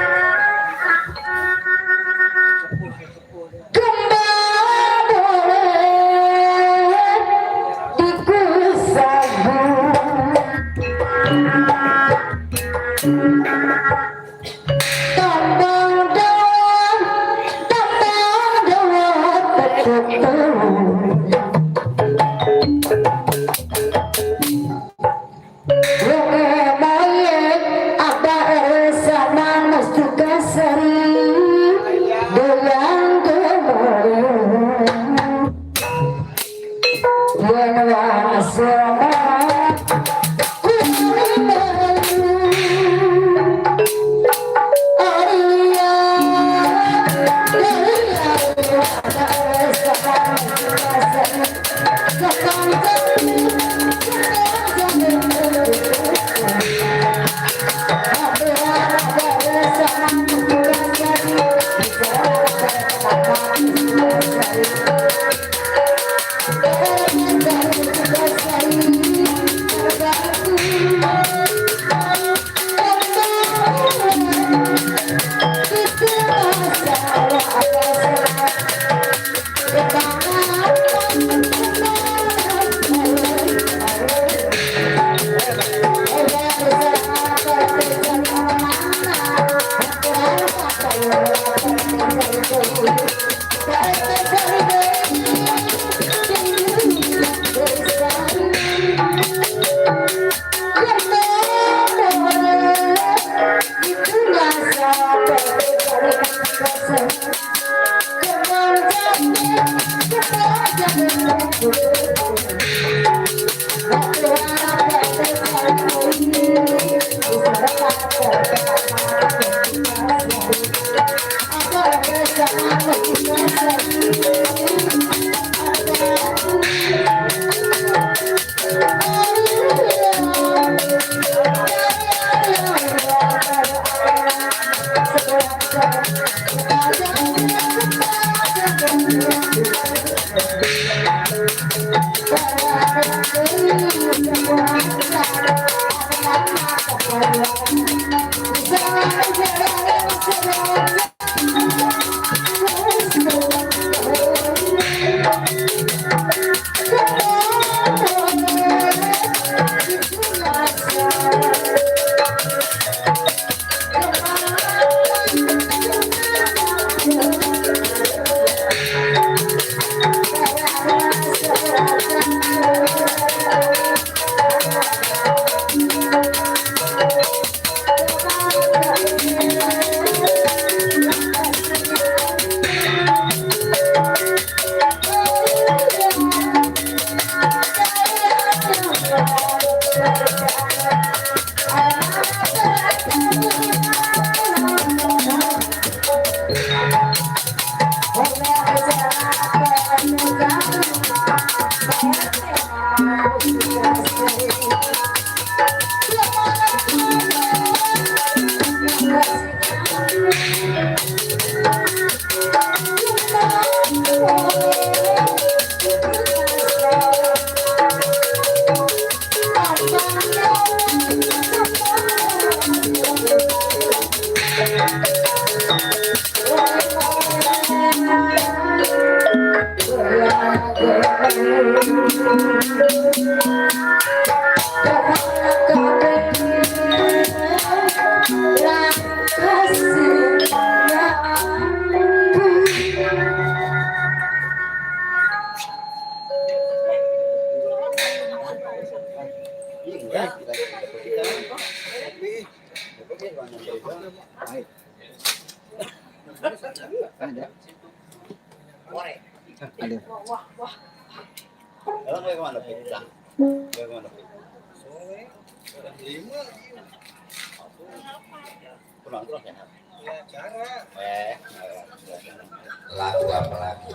Lagu apa lagi?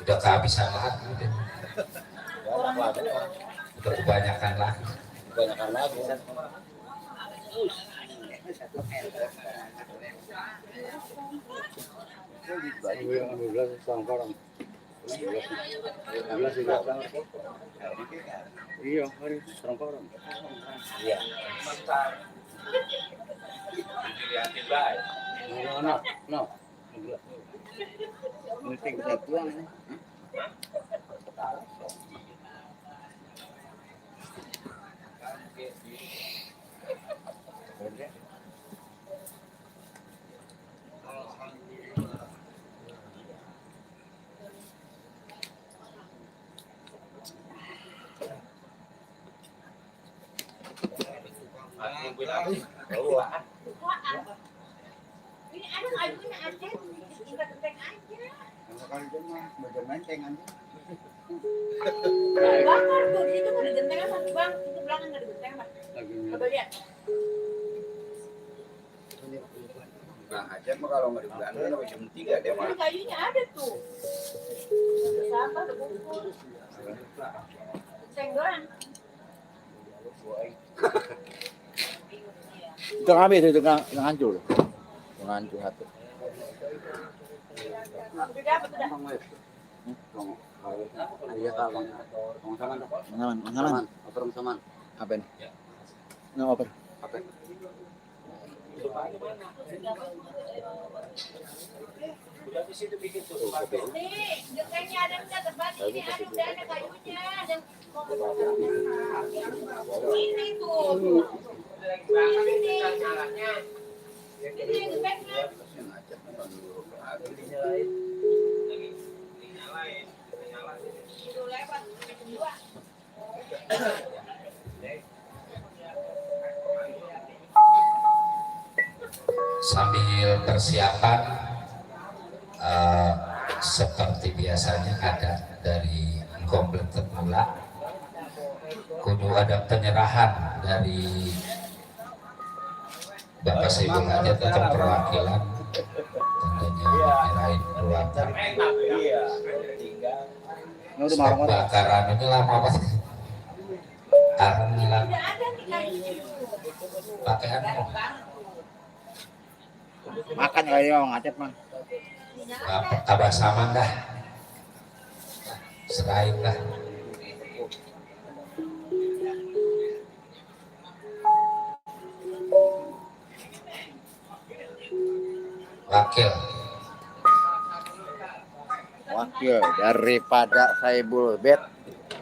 Udah kehabisan lagu deh. Udah kebanyakan lagu. Iya, hari serang-serang. Iya. Anak, no. Penting saya tuang ini. Ini ada kayunya aja, tinggal genteng aja. Kali itu mah belajar menteng aja. Bakar tuh, di situ ada genteng apa bang? Itu belakang ada genteng apa? Coba lihat. Bang Hajat mah kalau nggak di Belanda sampai jam 3 dia mah. Ini kayunya ada tuh. Ada sampah, ada bungkus. Genteng doang. Itu habis itu yang hancur. Yang hancur satu. Udah dapat udah. Iya kak bang. Saman. Oper saman. Apa ini? Nah oper. Apa? Nih, gentengnya ada udah terbalik. Ini ada udah ada kayunya. Dan ini tuh. Ini nih. Ini gentengnya. Itu lewat kedua. Sambil persiapan seperti biasanya ada dari komplek Temula, kudu ada penyerahan dari Bapak Saiful Hajat atau perwakilan, tentunya nyerahin keluarga. Stok bakaran ini lama banget. Karena hilang Udah ada nih kayunya. pakaian. Makan kali orang ngacet man. Abah Saman dah, serahin dah. Wakil Wakil daripada Saibul Bet